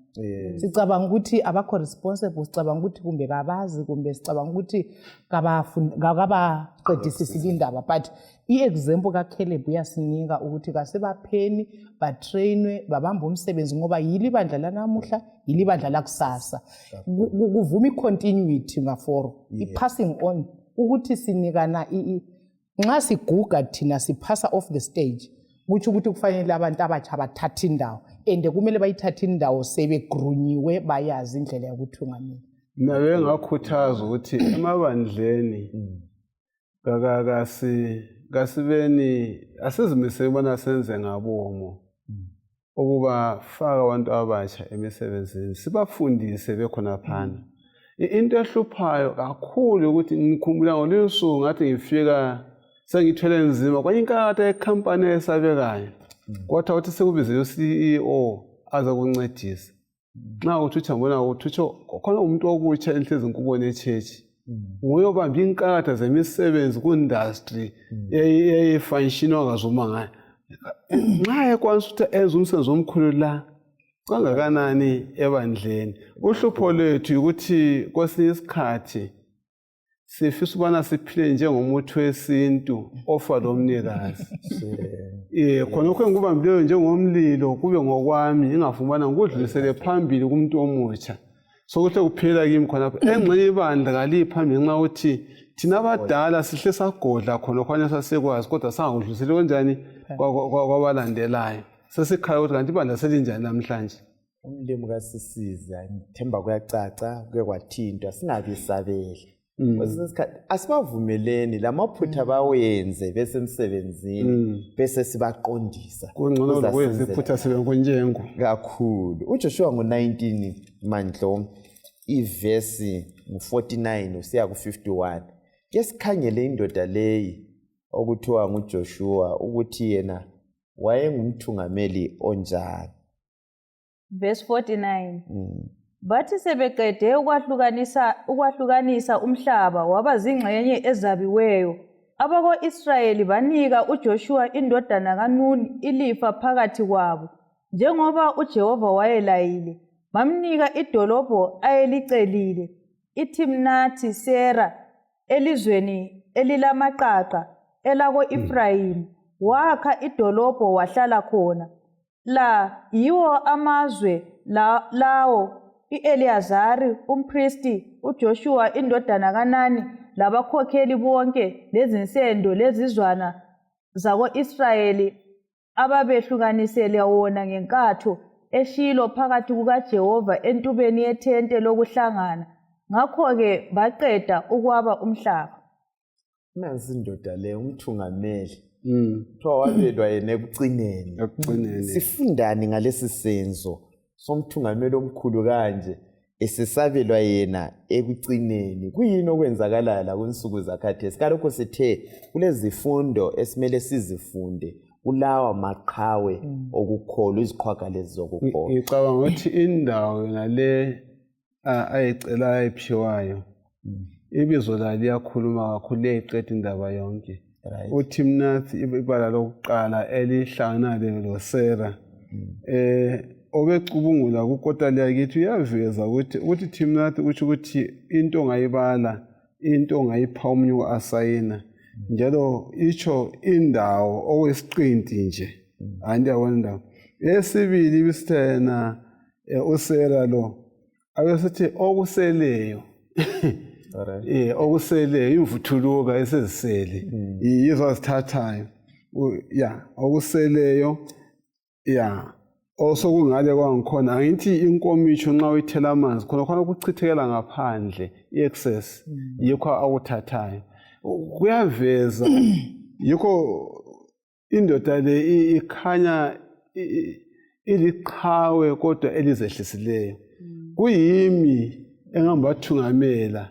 sicabanga ukuthi abakho responsible, sicabanga ukuthi kumbe kabazi, kumbe sicabanga ukuthi kabaqedisisi indaba, but i-example kaCaleb uyasinika ukuthi kasibapheni batrainwe, babambe umsebenzi, ngoba yilo ibandla lanamuhla, yilo ibandla lakusasa. Kuvuma i-continuity ngaforo, i-passing on, ukuthi sinikana nxa siguga thina, siphasa off the stage, kutsho ukuthi kufanele abantu abatsha bathathe indawo, and kumele bayithathe indawo sebegrunyiwe, bayazi indlela yokuthungamela. Mina bengakhuthaza ukuthi emabandleni kasibeni asizimisele ukubana senze ngabomo ukubafaka abantu abatsha emisebenzini, sibafundise bekhonaphana. Into ehluphayo kakhulu ukuthi ngikhumbula ngolunye usuku ngathi ngifika sengithwele nzima kwenye inkakatha yekhampani eyesabekayo, kodwa ukuthi sekubizele u-CEO aze kuncedisa, nxa uthi utsha ngibona ukuthi utsho khona umuntu okutsha enhlezi ngikubona etshetshi, nguye obamba inkakatha zemisebenzi ku-industry eyayifanshinwa kazuma ngayo. Nxa ekwanisa ukuthi enze umsebenzi omkhulu la, kangakanani ebandleni? Uhlupho lwethu yikuthi kwesinye isikhathi sifisa ubana siphile njengomuthi wesintu ofa lomnikazi. Khonokho engikubambileyo njengomlilo kube ngokwami, ingafuni ubana ngikudlulisele phambili kumuntu omutsha, sokuhle kuphela kimi khonapho. Engxenye ibandla kaliyi phambili nxa ukuthi thina abadala sihle sagodla khonokhwana sasikwazi, kodwa sangakudluliseli kanjani kwabalandelayo. Sesikhala ukuthi kanti ibandla selinjani namhlanje. Umlimi kasisiza, ngithemba kuyacaca, kuke kwathintwa, singabi sabela. Kwesinye isikhathi asibavumeleni lamaphutha bawenze besemsebenzini, bese sibaqondisa. Kungcono lokwenza Kuzasenzela iphutha sibe nkonjengo. Kakhulu. UJoshua ngo-19 mandlo, ivesi ngu-49 usiya ku-51. Ke sikhangele indoda leyi okuthiwa nguJoshua, ukuthi yena wayengumthungameli onjani. Verse 49. Bathi sebeqede ukwahlukanisa umhlaba waba zingxenye ezabiweyo. Abako-Israyeli banika uJoshuwa indodana kaNuni ilifa phakathi kwabo, njengoba uJehova wayelayile. Bamnika idolobho ayelicelile, iThimnathi Sera, elizweni elilamaqaqa elako-Efrayimi. Wakha idolobho wahlala khona. La yiwo amazwe la, lawo i-Eliyazari umphristi, uJoshuwa indodana kaNani labakhokheli bonke lezinsendo lezizwana zako-Israyeli ababehlukanisele wona ngenkatho eShilo phakathi kukaJehova entubeni yethente lokuhlangana. Ngakho-ke baqeda ukwaba umhlaba. Nansi indoda le umthungameli kuthiwa wabelwa yena ekucineni. Ekucineni. Sifundani ngalesi senzo somthungameli omkhulu kanje esesabelwa yena ekucineni? Kuyini okwenzakalayo la kunsuku zakhathesi? Kalokho sithe kulezifundo esimele sizifunde kulawa maqhawe okukholwa, iziqhwaga lezi zokukholwa. Ngicabanga ukuthi indawo yona le ayicela ayiphiwayo ibizo layo liyakhuluma kakhulu, liyayiqeda indaba yonke. UThimnath ibala lokuqala elihlangana loSera obecubungula kukota liyakithi uyaveza ukuthi Thimnath kusho ukuthi into ongayibala, into ongayipha omunye uasayina, njalo itsho indawo okwesiqinti nje. Anti yabona indawo esibili ibisithena uSera lo abesithi okuseleyo okuseleyo imvuthuluka esezisele yizo azithathayo ya okuseleyo ya osokungale kwangikhona. Angithi inkomitsho nxa uyithela amanzi khona khona ukuchithekela ngaphandle i-excess yikho akuthathayo kuyaveza. Yikho indoda le ikhanya iliqhawe kodwa elizehlisileyo. Kuyimi engambathungamela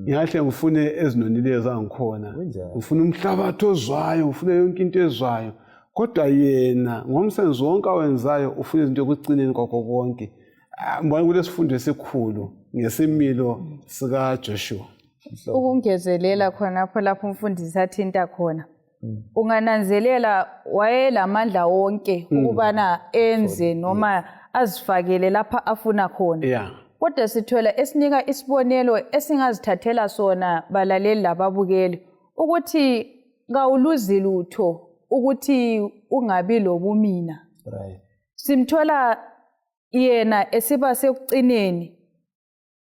ngingahle ngifune ezinonileyo zangikhona, ngifuna umhlabathi ozwayo, ngifuna yonke into ezwayo, kodwa yena ngomsebenzi wonke awenzayo ufuna izinto ekucineni kwakho konke. Ngibona kulesifundo esikhulu ngesimilo sikaJoshua. Ukungezelela khonapho lapho umfundisi athinta khona, ungananzelela wayelamandla wonke ukubana enze noma azifakele lapha afuna khona. Kodwa sithola esinika isibonelo esingazithathela sona balaleli lababukeli ukuthi kawuluzi lutho ukuthi ungabi lobumina. Simthola yena esiba sekucineni.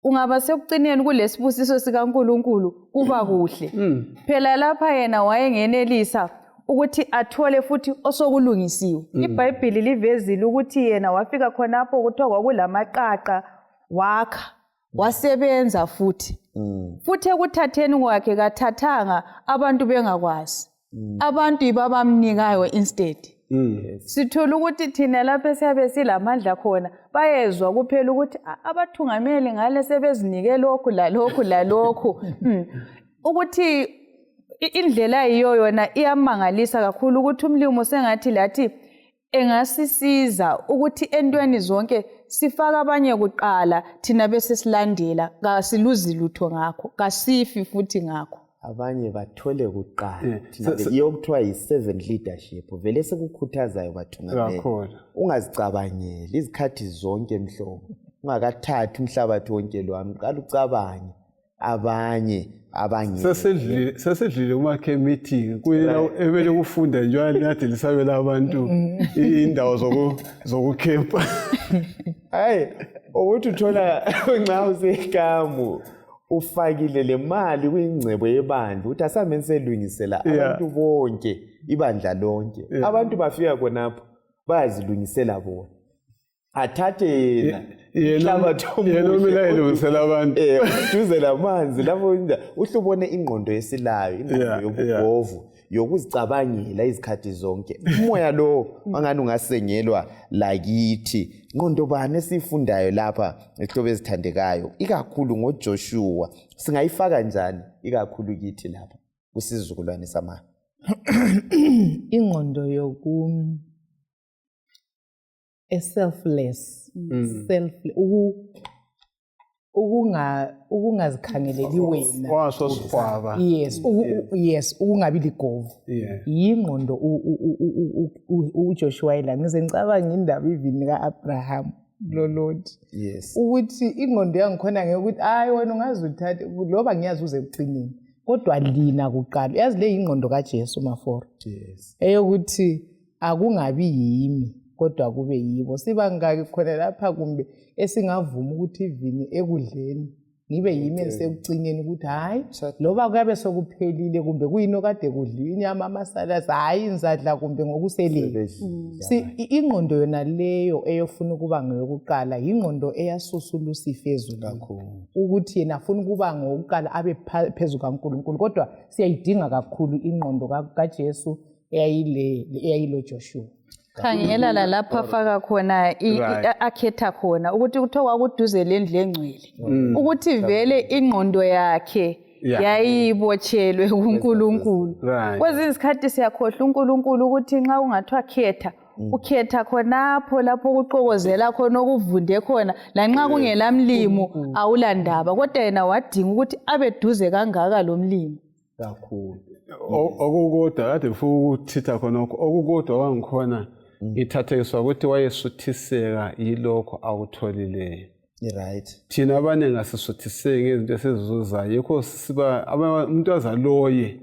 Ungaba sekucineni kulesibusiso sikaNkuluNkulu kuba kuhle. Phela lapha yena wayengenelisa ukuthi athole futhi osokulungisiwe. IBhayibhili livezile ukuthi yena wafika khonapho kuthiwa kwakulamaqaqa, wakha, wasebenza futhi. Futhi ekuthatheni kwakhe kathathanga abantu bengakwazi. Abantu yibo abamnikayo instead. Sithola ukuthi thina lapho esiyabe silamandla khona bayezwa kuphela ukuthi abathungameli ngale sebezinike lokhu lalokhu lalokhu. Ukuthi indlela yiyo yona iyamangalisa kakhulu ukuthi umlimi sengathi lathi engasisiza ukuthi entweni zonke sifake abanye kuqala, thina bese silandela, kasiluzi lutho ngakho, kasifi futhi ngakho. Abanye bathole kuqala. Thina iyo kuthiwa yi-servant leadership vele sekukhuthazayo bathungameli. Ungazicabangeli izikhathi zonke mhlobo, ungakathathi umhlabathi wonke lwami, qala ucabange abanye abanye. Sesidlile kuma-camp meeting kuyena ebele kufunda njengoba linade lisabela abantu indawo zokukhempa. Hayi, ukuthi uthola nxa usekamu ufakile le mali kwingcebo yebandla ukuthi asambe selungisela abantu bonke, ibandla lonke. Abantu bafika khonapho bayazilungisela bona, athathe yena umhlabathi yena umele ayelungisela abantu duze lamanzi lapho uhle ubone ingqondo esilayo, ingqondo yobugovu yokuzicabangela izikhathi zonke. Umoya lo angani ungasengelwa lakithi. Ngqondo bani esiyifundayo lapha ihlobo ezithandekayo ikakhulu ngoJoshua? Singayifaka njani ikakhulu kithi lapha kusizukulwane samanje? Ingqondo yoku selfless, self Ukungazikhangeleli wena. Wasosihwaba. Yes, yes, ukungabi ligovu. Yingqondo uJoshua yila. Ngize ngicabanga indaba even ka-Abraham loLoti. Ukuthi ingqondo yangikhona ngeyokuthi hayi wena ungaze uthathe loba ngiyazi uze ekucineni. Kodwa lina kuqala. Yazi le yingqondo kaJesu Maforo. Eyokuthi akungabi yimi kodwa kube yibo. Sibangaki khona lapha kumbe esingavuma ukuthi ivini ekudleni ngibe yimi engisekucineni ukuthi hhayi loba kuyabe sokuphelile kumbe kuyini okade kudliwa inyama amasalasi hhayi ngizadla kumbe ngokuselele. Ingqondo yona leyo eyofuna ukuba ngeyokuqala yingqondo eyasusa uLusifa ezulwini ukuthi yena afuna ukuba ngowokuqala abe phezu kaNkulunkulu. Kodwa siyayidinga kakhulu ingqondo kaJesu eyayilo Joshua. Khangela lalapho afaka khona akhetha khona ukuthi kuthiwa kwakuduze lendlu engcwele, ukuthi vele ingqondo yakhe yayibotshelwe kuNkulunkulu. Kwezinye izikhathi siyakhohlwa uNkulunkulu ukuthi nxa kungathiwa khetha, ukhetha khonapho lapho okuxokozela khona, okuvunde khona, lanxa kungela mlimo awulandaba, kodwa yena wadinga ukuthi abe duze kangaka lo mlimo. Kakhulu. Okukodwa kade ngifuna ukuthitha khonokho, okukodwa kwangikhona ngithathekiswa ukuthi wayesuthiseka yilokho akutholileyo. Thina abaningi asisuthiseki ngezinto esizizuzayo, yikho siba umuntu azaloye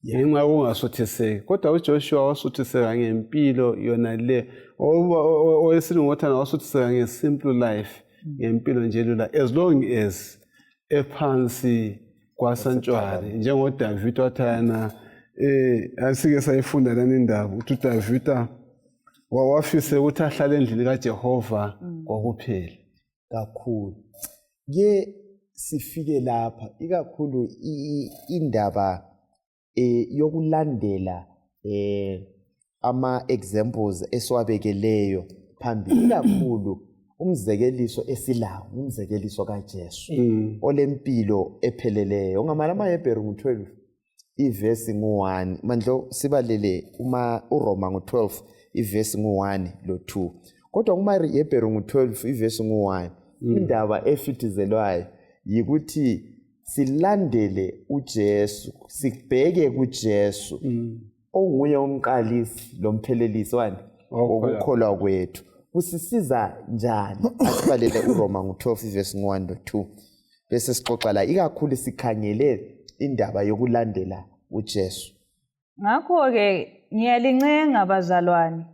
ngenxa yokungasuthiseki. Kodwa uJoshua wasuthiseka ngempilo yona le, owesilungu othanda wasuthiseka nge-simple life, ngempilo nje lula, as long as ephansi kwasantshwari, njengoDavida wathana. Asike sayifunda lana indaba ukuthi uDavida wafise ukuthi ahlale endlini kaJehova kokuphela. Kakhulu ke sifike lapha ikakhulu indaba yokulandela ama examples esiwabekeleyo phambili, ikakhulu umzekeliso esilawo, umzekeliso kaJesu olempilo epheleleyo. Ungamala amaHebheru ngu-12 ivesi ngu-1 mandlo, sibalele uma uRoma ngu-12 ivesi ngu-1 lo-2, kodwa kumaHebheru ngu-12 ivesi ngu-1 indaba efithizelwayo yikuthi silandele uJesu, sibheke kuJesu onguye umqalisi lomphelelisi wani wokukholwa kwethu. Kusisiza njani? Asibalele uRoma ngu-12 ivesi ngu-1 lo-2, bese sixoxa la ikakhulu sikhangele indaba yokulandela uJesu. Ngakho-ke ngiyalincenga bazalwane,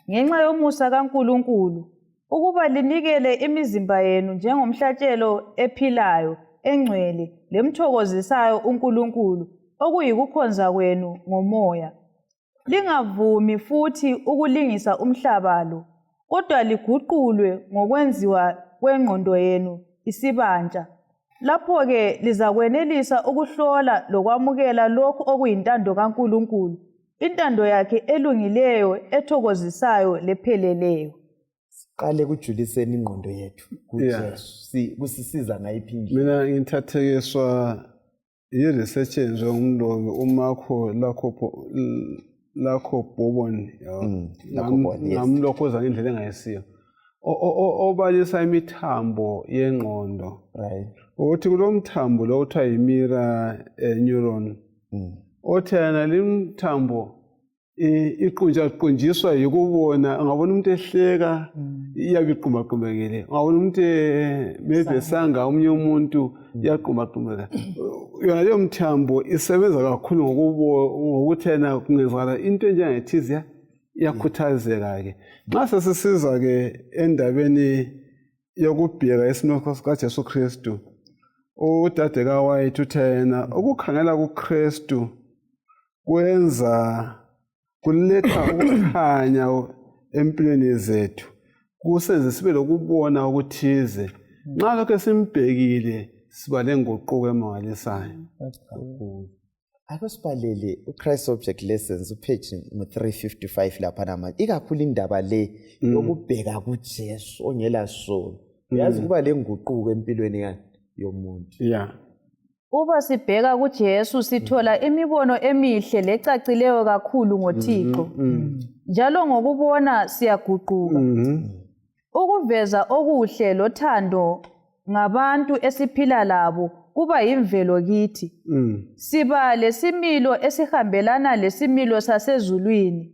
ngenxa yomusa kaNkulunkulu, ukuba linikele imizimba yenu njengomhlatshelo ephilayo, engcwele, lemthokozisayo uNkulunkulu, okuyikukhonza kwenu ngomoya. Lingavumi futhi ukulingisa umhlaba lo, kodwa liguqulwe ngokwenziwa kwengqondo yenu isibantsha. Lapho-ke lizakwenelisa ukuhlola lokwamukela lokhu okuyintando kaNkulunkulu, intando yakhe elungileyo, ethokozisayo lepheleleyo. Siqale kujuliseni ingqondo yethu kuJesu. Kusisiza ngayiphi indlela? Mina ngithathekiswa i-research yenziwe ngumlobi uMarco Lacobboni, Lacobon, yes. ngamlokhoza ngendlela engayisiyo, obalisa imithambo yengqondo, ukuthi kulo mthambo lo kuthiwa yi-mirror neuron, othi yena limthambo iqunjaqunjiswa yikubona. Ungabona umuntu ehleka, iyabe iqumbaqhumbekile. Ungabona umuntu maybe esanga omunye umuntu, iyaqumbaqhumbeka. Yona leyo mthambo isebenza kakhulu ngokuthi yena kungenzakala into enjengethize iyakhuthazeka-ke. Nxa sesisiza-ke endabeni yokubheka isimo sikaJesu Kristu, udade kaWhite uthe yena ukukhangela kuKristu kwenza kuletha ukukhanya empilweni zethu, kusenze sibe lokubona okuthize. Nxa lokho esimbhekile, siba lenguquko emangalisayo. Kakhulu. Ake sibalele uChrist Object Lessons upage ngu-355 laphana manje, ikakhulu indaba le yokubheka kuJesu ongela sono. Uyazi kuba lenguquko empilweni yani yomuntu. Uba sibheka kuJesu sithola imibono emihle lecacileyo kakhulu ngoThixo. Njalo ngokubona siyaguquka. Ukuveza okuhle lothando. ngabantu esiphila labo kuba yimvelo kithi. Siba lesimilo esihambelana lesimilo sasezulwini.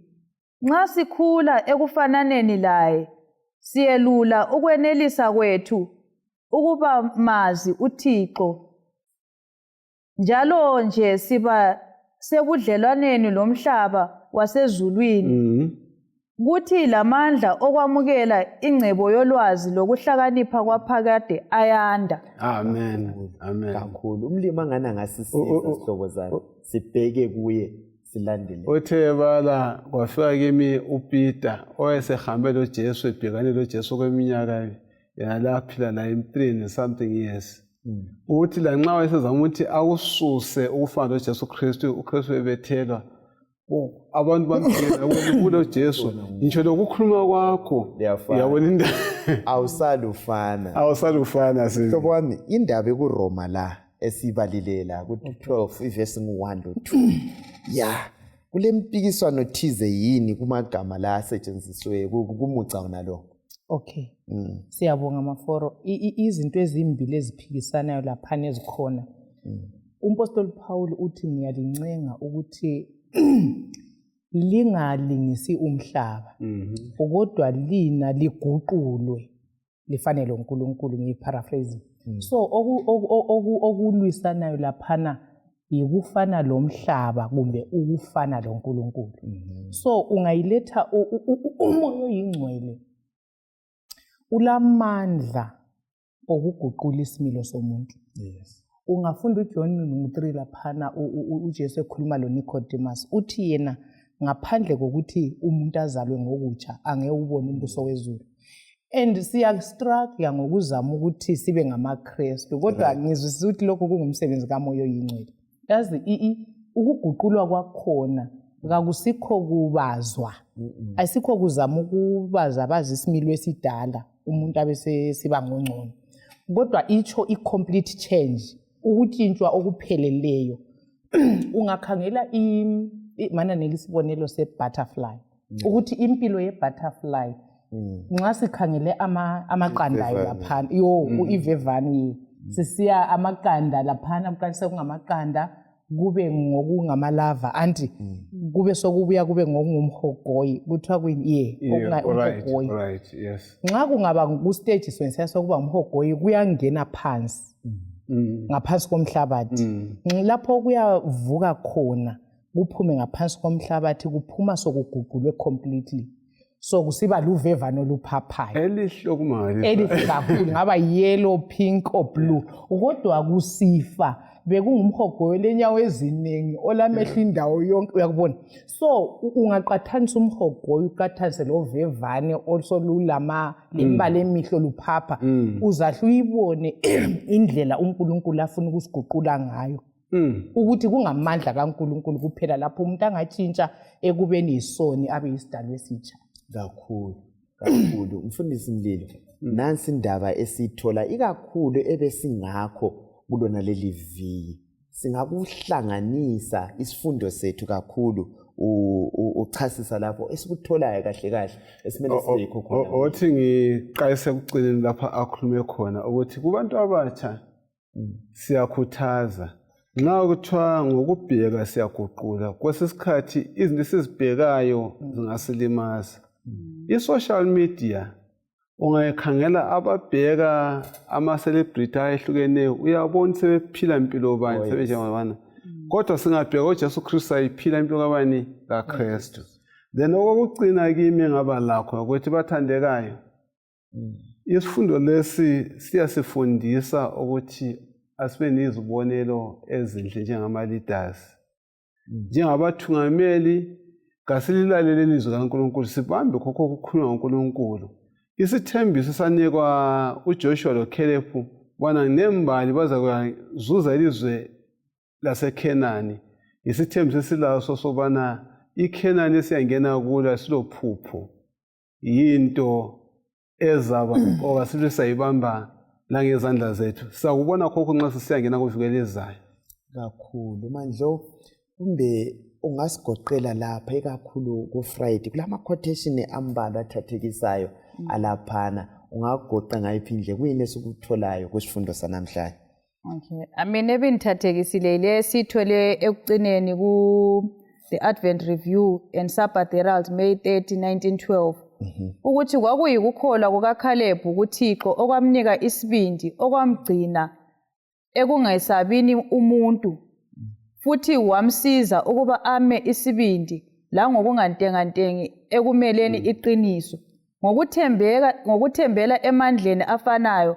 Nxa sikhula ekufananeni laye, siyelula ukwenelisa kwethu ukuba mazi uThixo. Njalo nje siba sebudlelwaneni lomhlaba wasezulwini. Kuthi lamandla okwamukela ingcebo yolwazi lokuhlakanipha kwaphakade ayanda. Amen. Amen. Kakhulu. Umlimi angani angasisiza sihlobo zami. Sibheke kuye silandele. Uthe bala kwafika kimi uPeter owayesehambe loJesu ebhekane loJesu okweminyaka yena laphila laye 3 and something years. Ukuthi lanxa wayesezama ukuthi akususe ukufana loJesu Kristu, uKristu ebethelwa, abantu bamphela kulo Jesu, ngitsho lokukhuluma kwakho uyabona indaba awusalufana, awusalufana. Hlobo wami, indaba ekuRoma la esibalile la ku-12 ivesi ngu-1 lo-2 ya kule mpikiswano thize yini kumagama la asetshenziswe kumuca wona lo? Okay. Siyabonga Maforo. Izinto ezimbili eziphikisanayo laphana ezikhona. Umpostoli Paul uthi ngiyalincenga ukuthi lingalingisi umhlaba, kodwa lina liguqulwe lifane loNkulunkulu, ngiyiparaphrasing. So okulwisanayo laphana yikufana lomhlaba kumbe ukufana loNkulunkulu. So ungayiletha uMoya oyiNgcwele ulamandla okuguqula isimilo somuntu. Ungafunda uJohn 3 laphana, uJesu ekhuluma loNicodemus, uthi yena ngaphandle kokuthi umuntu azalwe ngokutsha angeke ubone umbuso wezulu. And siyastruggle ngokuzama ukuthi sibe ngamaKristu, kodwa ngizwisisa ukuthi lokhu kungumsebenzi kaMoya oyiNgcwele. Yazi ukuguqulwa kwakhona kakusikho kubazwa, asikho kuzama ukubaza bazi isimilo esidala umuntu abe sesiba ngongcono, kodwa itsho i-complete change, ukutshintshwa okupheleleyo. Ungakhangela mana nika isibonelo se-butterfly, ukuthi impilo ye-butterfly, nxa sikhangele amaqanda ayo laphana, yo ivevane sisiya amaqanda laphana, kuqalise kungamaqanda kube ngokungamalava anti kube sokubuya kube ngokungumhogoyi, kuthiwa kuyini? Ye, umhogoyi. Nxa kungaba kustage sensiya sokuba ngumhogoyi, kuyangena phansi ngaphansi komhlabathi, lapho kuyavuka khona kuphume ngaphansi komhlabathi, kuphuma sokuguqulwe completely, so kusiba luvevane oluphaphayo elihle okumangalisa, elihle kakhulu, ngaba yellow, pink or blue. Kodwa kusifa bekungumhogoyo lenyawo eziningi olamehlo indawo yonke, uyakubona. So ungaqathanisa umhogoyo uqathanise lovevane osolulama lembala emihle oluphapha, uzahle uyibone indlela uNkulunkulu afuna ukusiguqula ngayo, ukuthi kungamandla kaNkulunkulu kuphela lapho umuntu angatshintsha ekubeni yisoni abe yisidalwa esitsha. Kakhulu kakhulu, mfundisi Mlilo, nansi indaba esiyithola ikakhulu ebesingakho kulona leli viki, singakuhlanganisa isifundo sethu kakhulu uchasisa lapho esikutholayo kahle kahle esimele sibe yikho khona. Othi ngiqalise ekucineni lapha akhulume khona ukuthi kubantu abatsha siyakhuthaza, nxa kuthiwa ngokubheka siyaguqula, kwesikhathi izinto esizibhekayo zingasilimaza. I-social media ungayikhangela, ababheka ama-celebrity ayehlukeneyo, uyabona sebephila impilo bani, sebenjengabana, kodwa singabheka uJesu Kristu ayiphila impilo kabani? KaKristu. Then okokucina kimi ngaba lakho ukuthi bathandekayo, isifundo lesi siyasifundisa ukuthi asibe nezibonelo ezinhle njengama-leaders, njengabathungameli. Kasililalele ilizwi kaNkulunkulu, sibambe khokho okukhulunywa nguNkulunkulu. Isithembiso sanikwa uJoshua loCaleb bona nembali bazakuzuza ilizwe laseKhenani, isithembiso esilaso sobana iKhenani esiyangena kulo asilophupho, yinto ezaba oba sibe sayibamba langezandla zethu. Sizakubona khokho nxa sisiyangena kuviki elizayo. Kakhulu Mandlo, kumbe ungasigoqela lapha ikakhulu ku-Friday kulama quotation ambalwa athathekisayo alaphana. Ungagoqa ngayiphi indlela, kuyini esikutholayo kwisifundo sanamhlanje? Okay. Mina ebingithathekisile ile siyithole ekucineni ku The Advent Review and Sabbath Herald May 30, 1912. Ukuthi kwakuyikukholwa kukaCaleb kuThixo okwamnika isibindi okwamgcina ekungesabini umuntu futhi wamsiza ukuba ame isibindi langokungantengantengi ekumeleni iqiniso ngokuthembeka ngokuthembela emandleni afanayo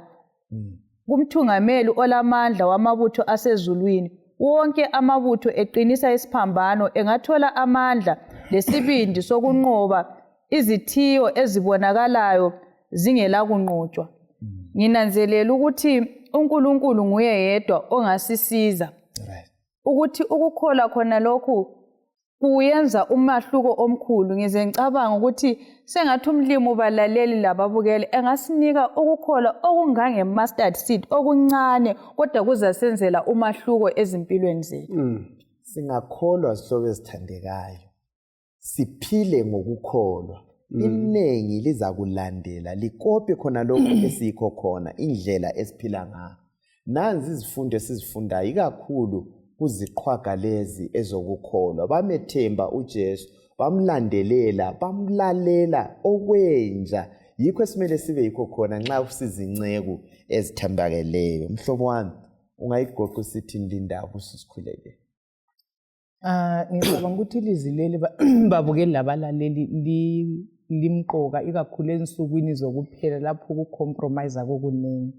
kumthungameli olamandla wamabutho asezulwini. Wonke amabutho eqinisa isiphambano engathola amandla lesibindi sokunqoba izithiyo ezibonakalayo zingelakunqotshwa. Nginanzelela ukuthi uNkulunkulu nguye yedwa ongasisiza ukuthi ukukholwa khona lokhu kuyenza umahluko omkhulu. Ngize ngicabanga ukuthi sengathi umlimi ubalaleli lababukeli engasinika ukukholwa okungange-mustard seed okuncane, kodwa kuzasenzela umahluko ezimpilweni zethu. Singakholwa, zihlobo ezithandekayo, siphile ngokukholwa, iningi lizakulandela likope khona lokhu esiyikho khona, indlela esiphila ngayo. Nanzi izifundo esizifundayo ikakhulu kuziqhwaga lezi ezokukholwa. Bamethemba uJesu, bamlandelela, bamlalela okwenja. Yikho esimele sibe yikho khona nxa sizinceku ezithembakeleyo. Mhlobo wami, ungayigoqa usithini lindaba ususikhulekele? Ngicabanga ukuthi ilizwi leli, babukeli labalaleli, limqoka ikakhulu ensukwini zokuphela lapho ukucompromise kokuningi.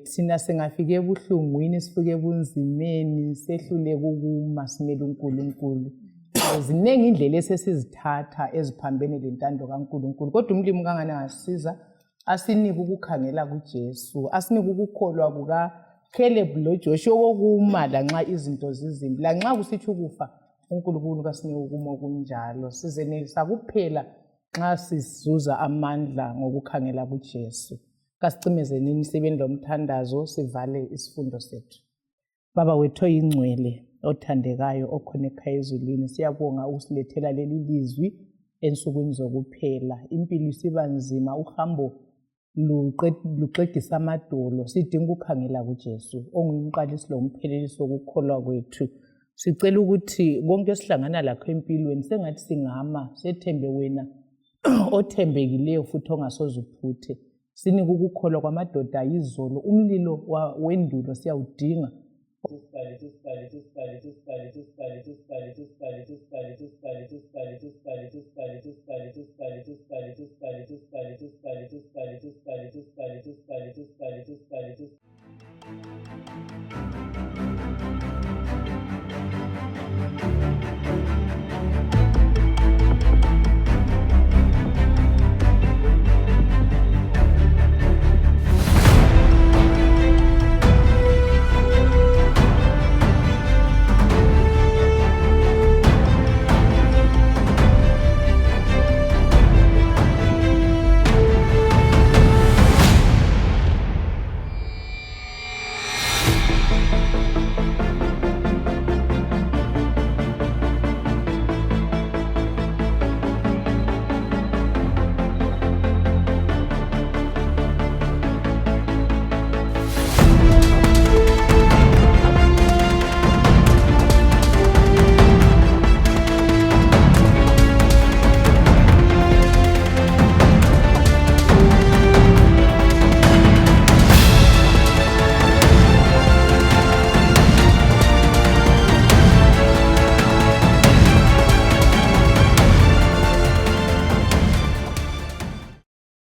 Thina singafika ebuhlungwini, sifike ebunzimeni, sehluleka ukuma simele uNkulunkulu. Ziningi indlela esesizithatha eziphambene lentando kaNkulunkulu, kodwa umlimi kangane angasiza asinike ukukhangela kuJesu, asinike ukukholwa kukaCaleb loJoshua okuma lanxa izinto zizimbi, lanxa kusithi ukufa, uNkulunkulu kasinike ukuma okunjalo. Sizenelisa kuphela nxa sizuza amandla ngokukhangela kuJesu. Kasicimezenini sibeni lomthandazo, sivale isifundo sethu. Baba wethu oyingcwele, othandekayo, okhona ekhaya ezulwini, siyabonga ukusilethela leli lizwi ensukwini zokuphela. Impilo isiba nzima, uhambo luxegisa amadolo. Sidinga ukukhangela kuJesu ongumqalisi lomphelelisi wokukholwa kwethu. Sicela ukuthi konke esihlangana lakho empilweni sengathi singama sethembe wena othembekileyo futhi ongasoze uphuthe. Sinike ukukholwa kwamadoda ayizolo, umlilo wendulo siyawudinga.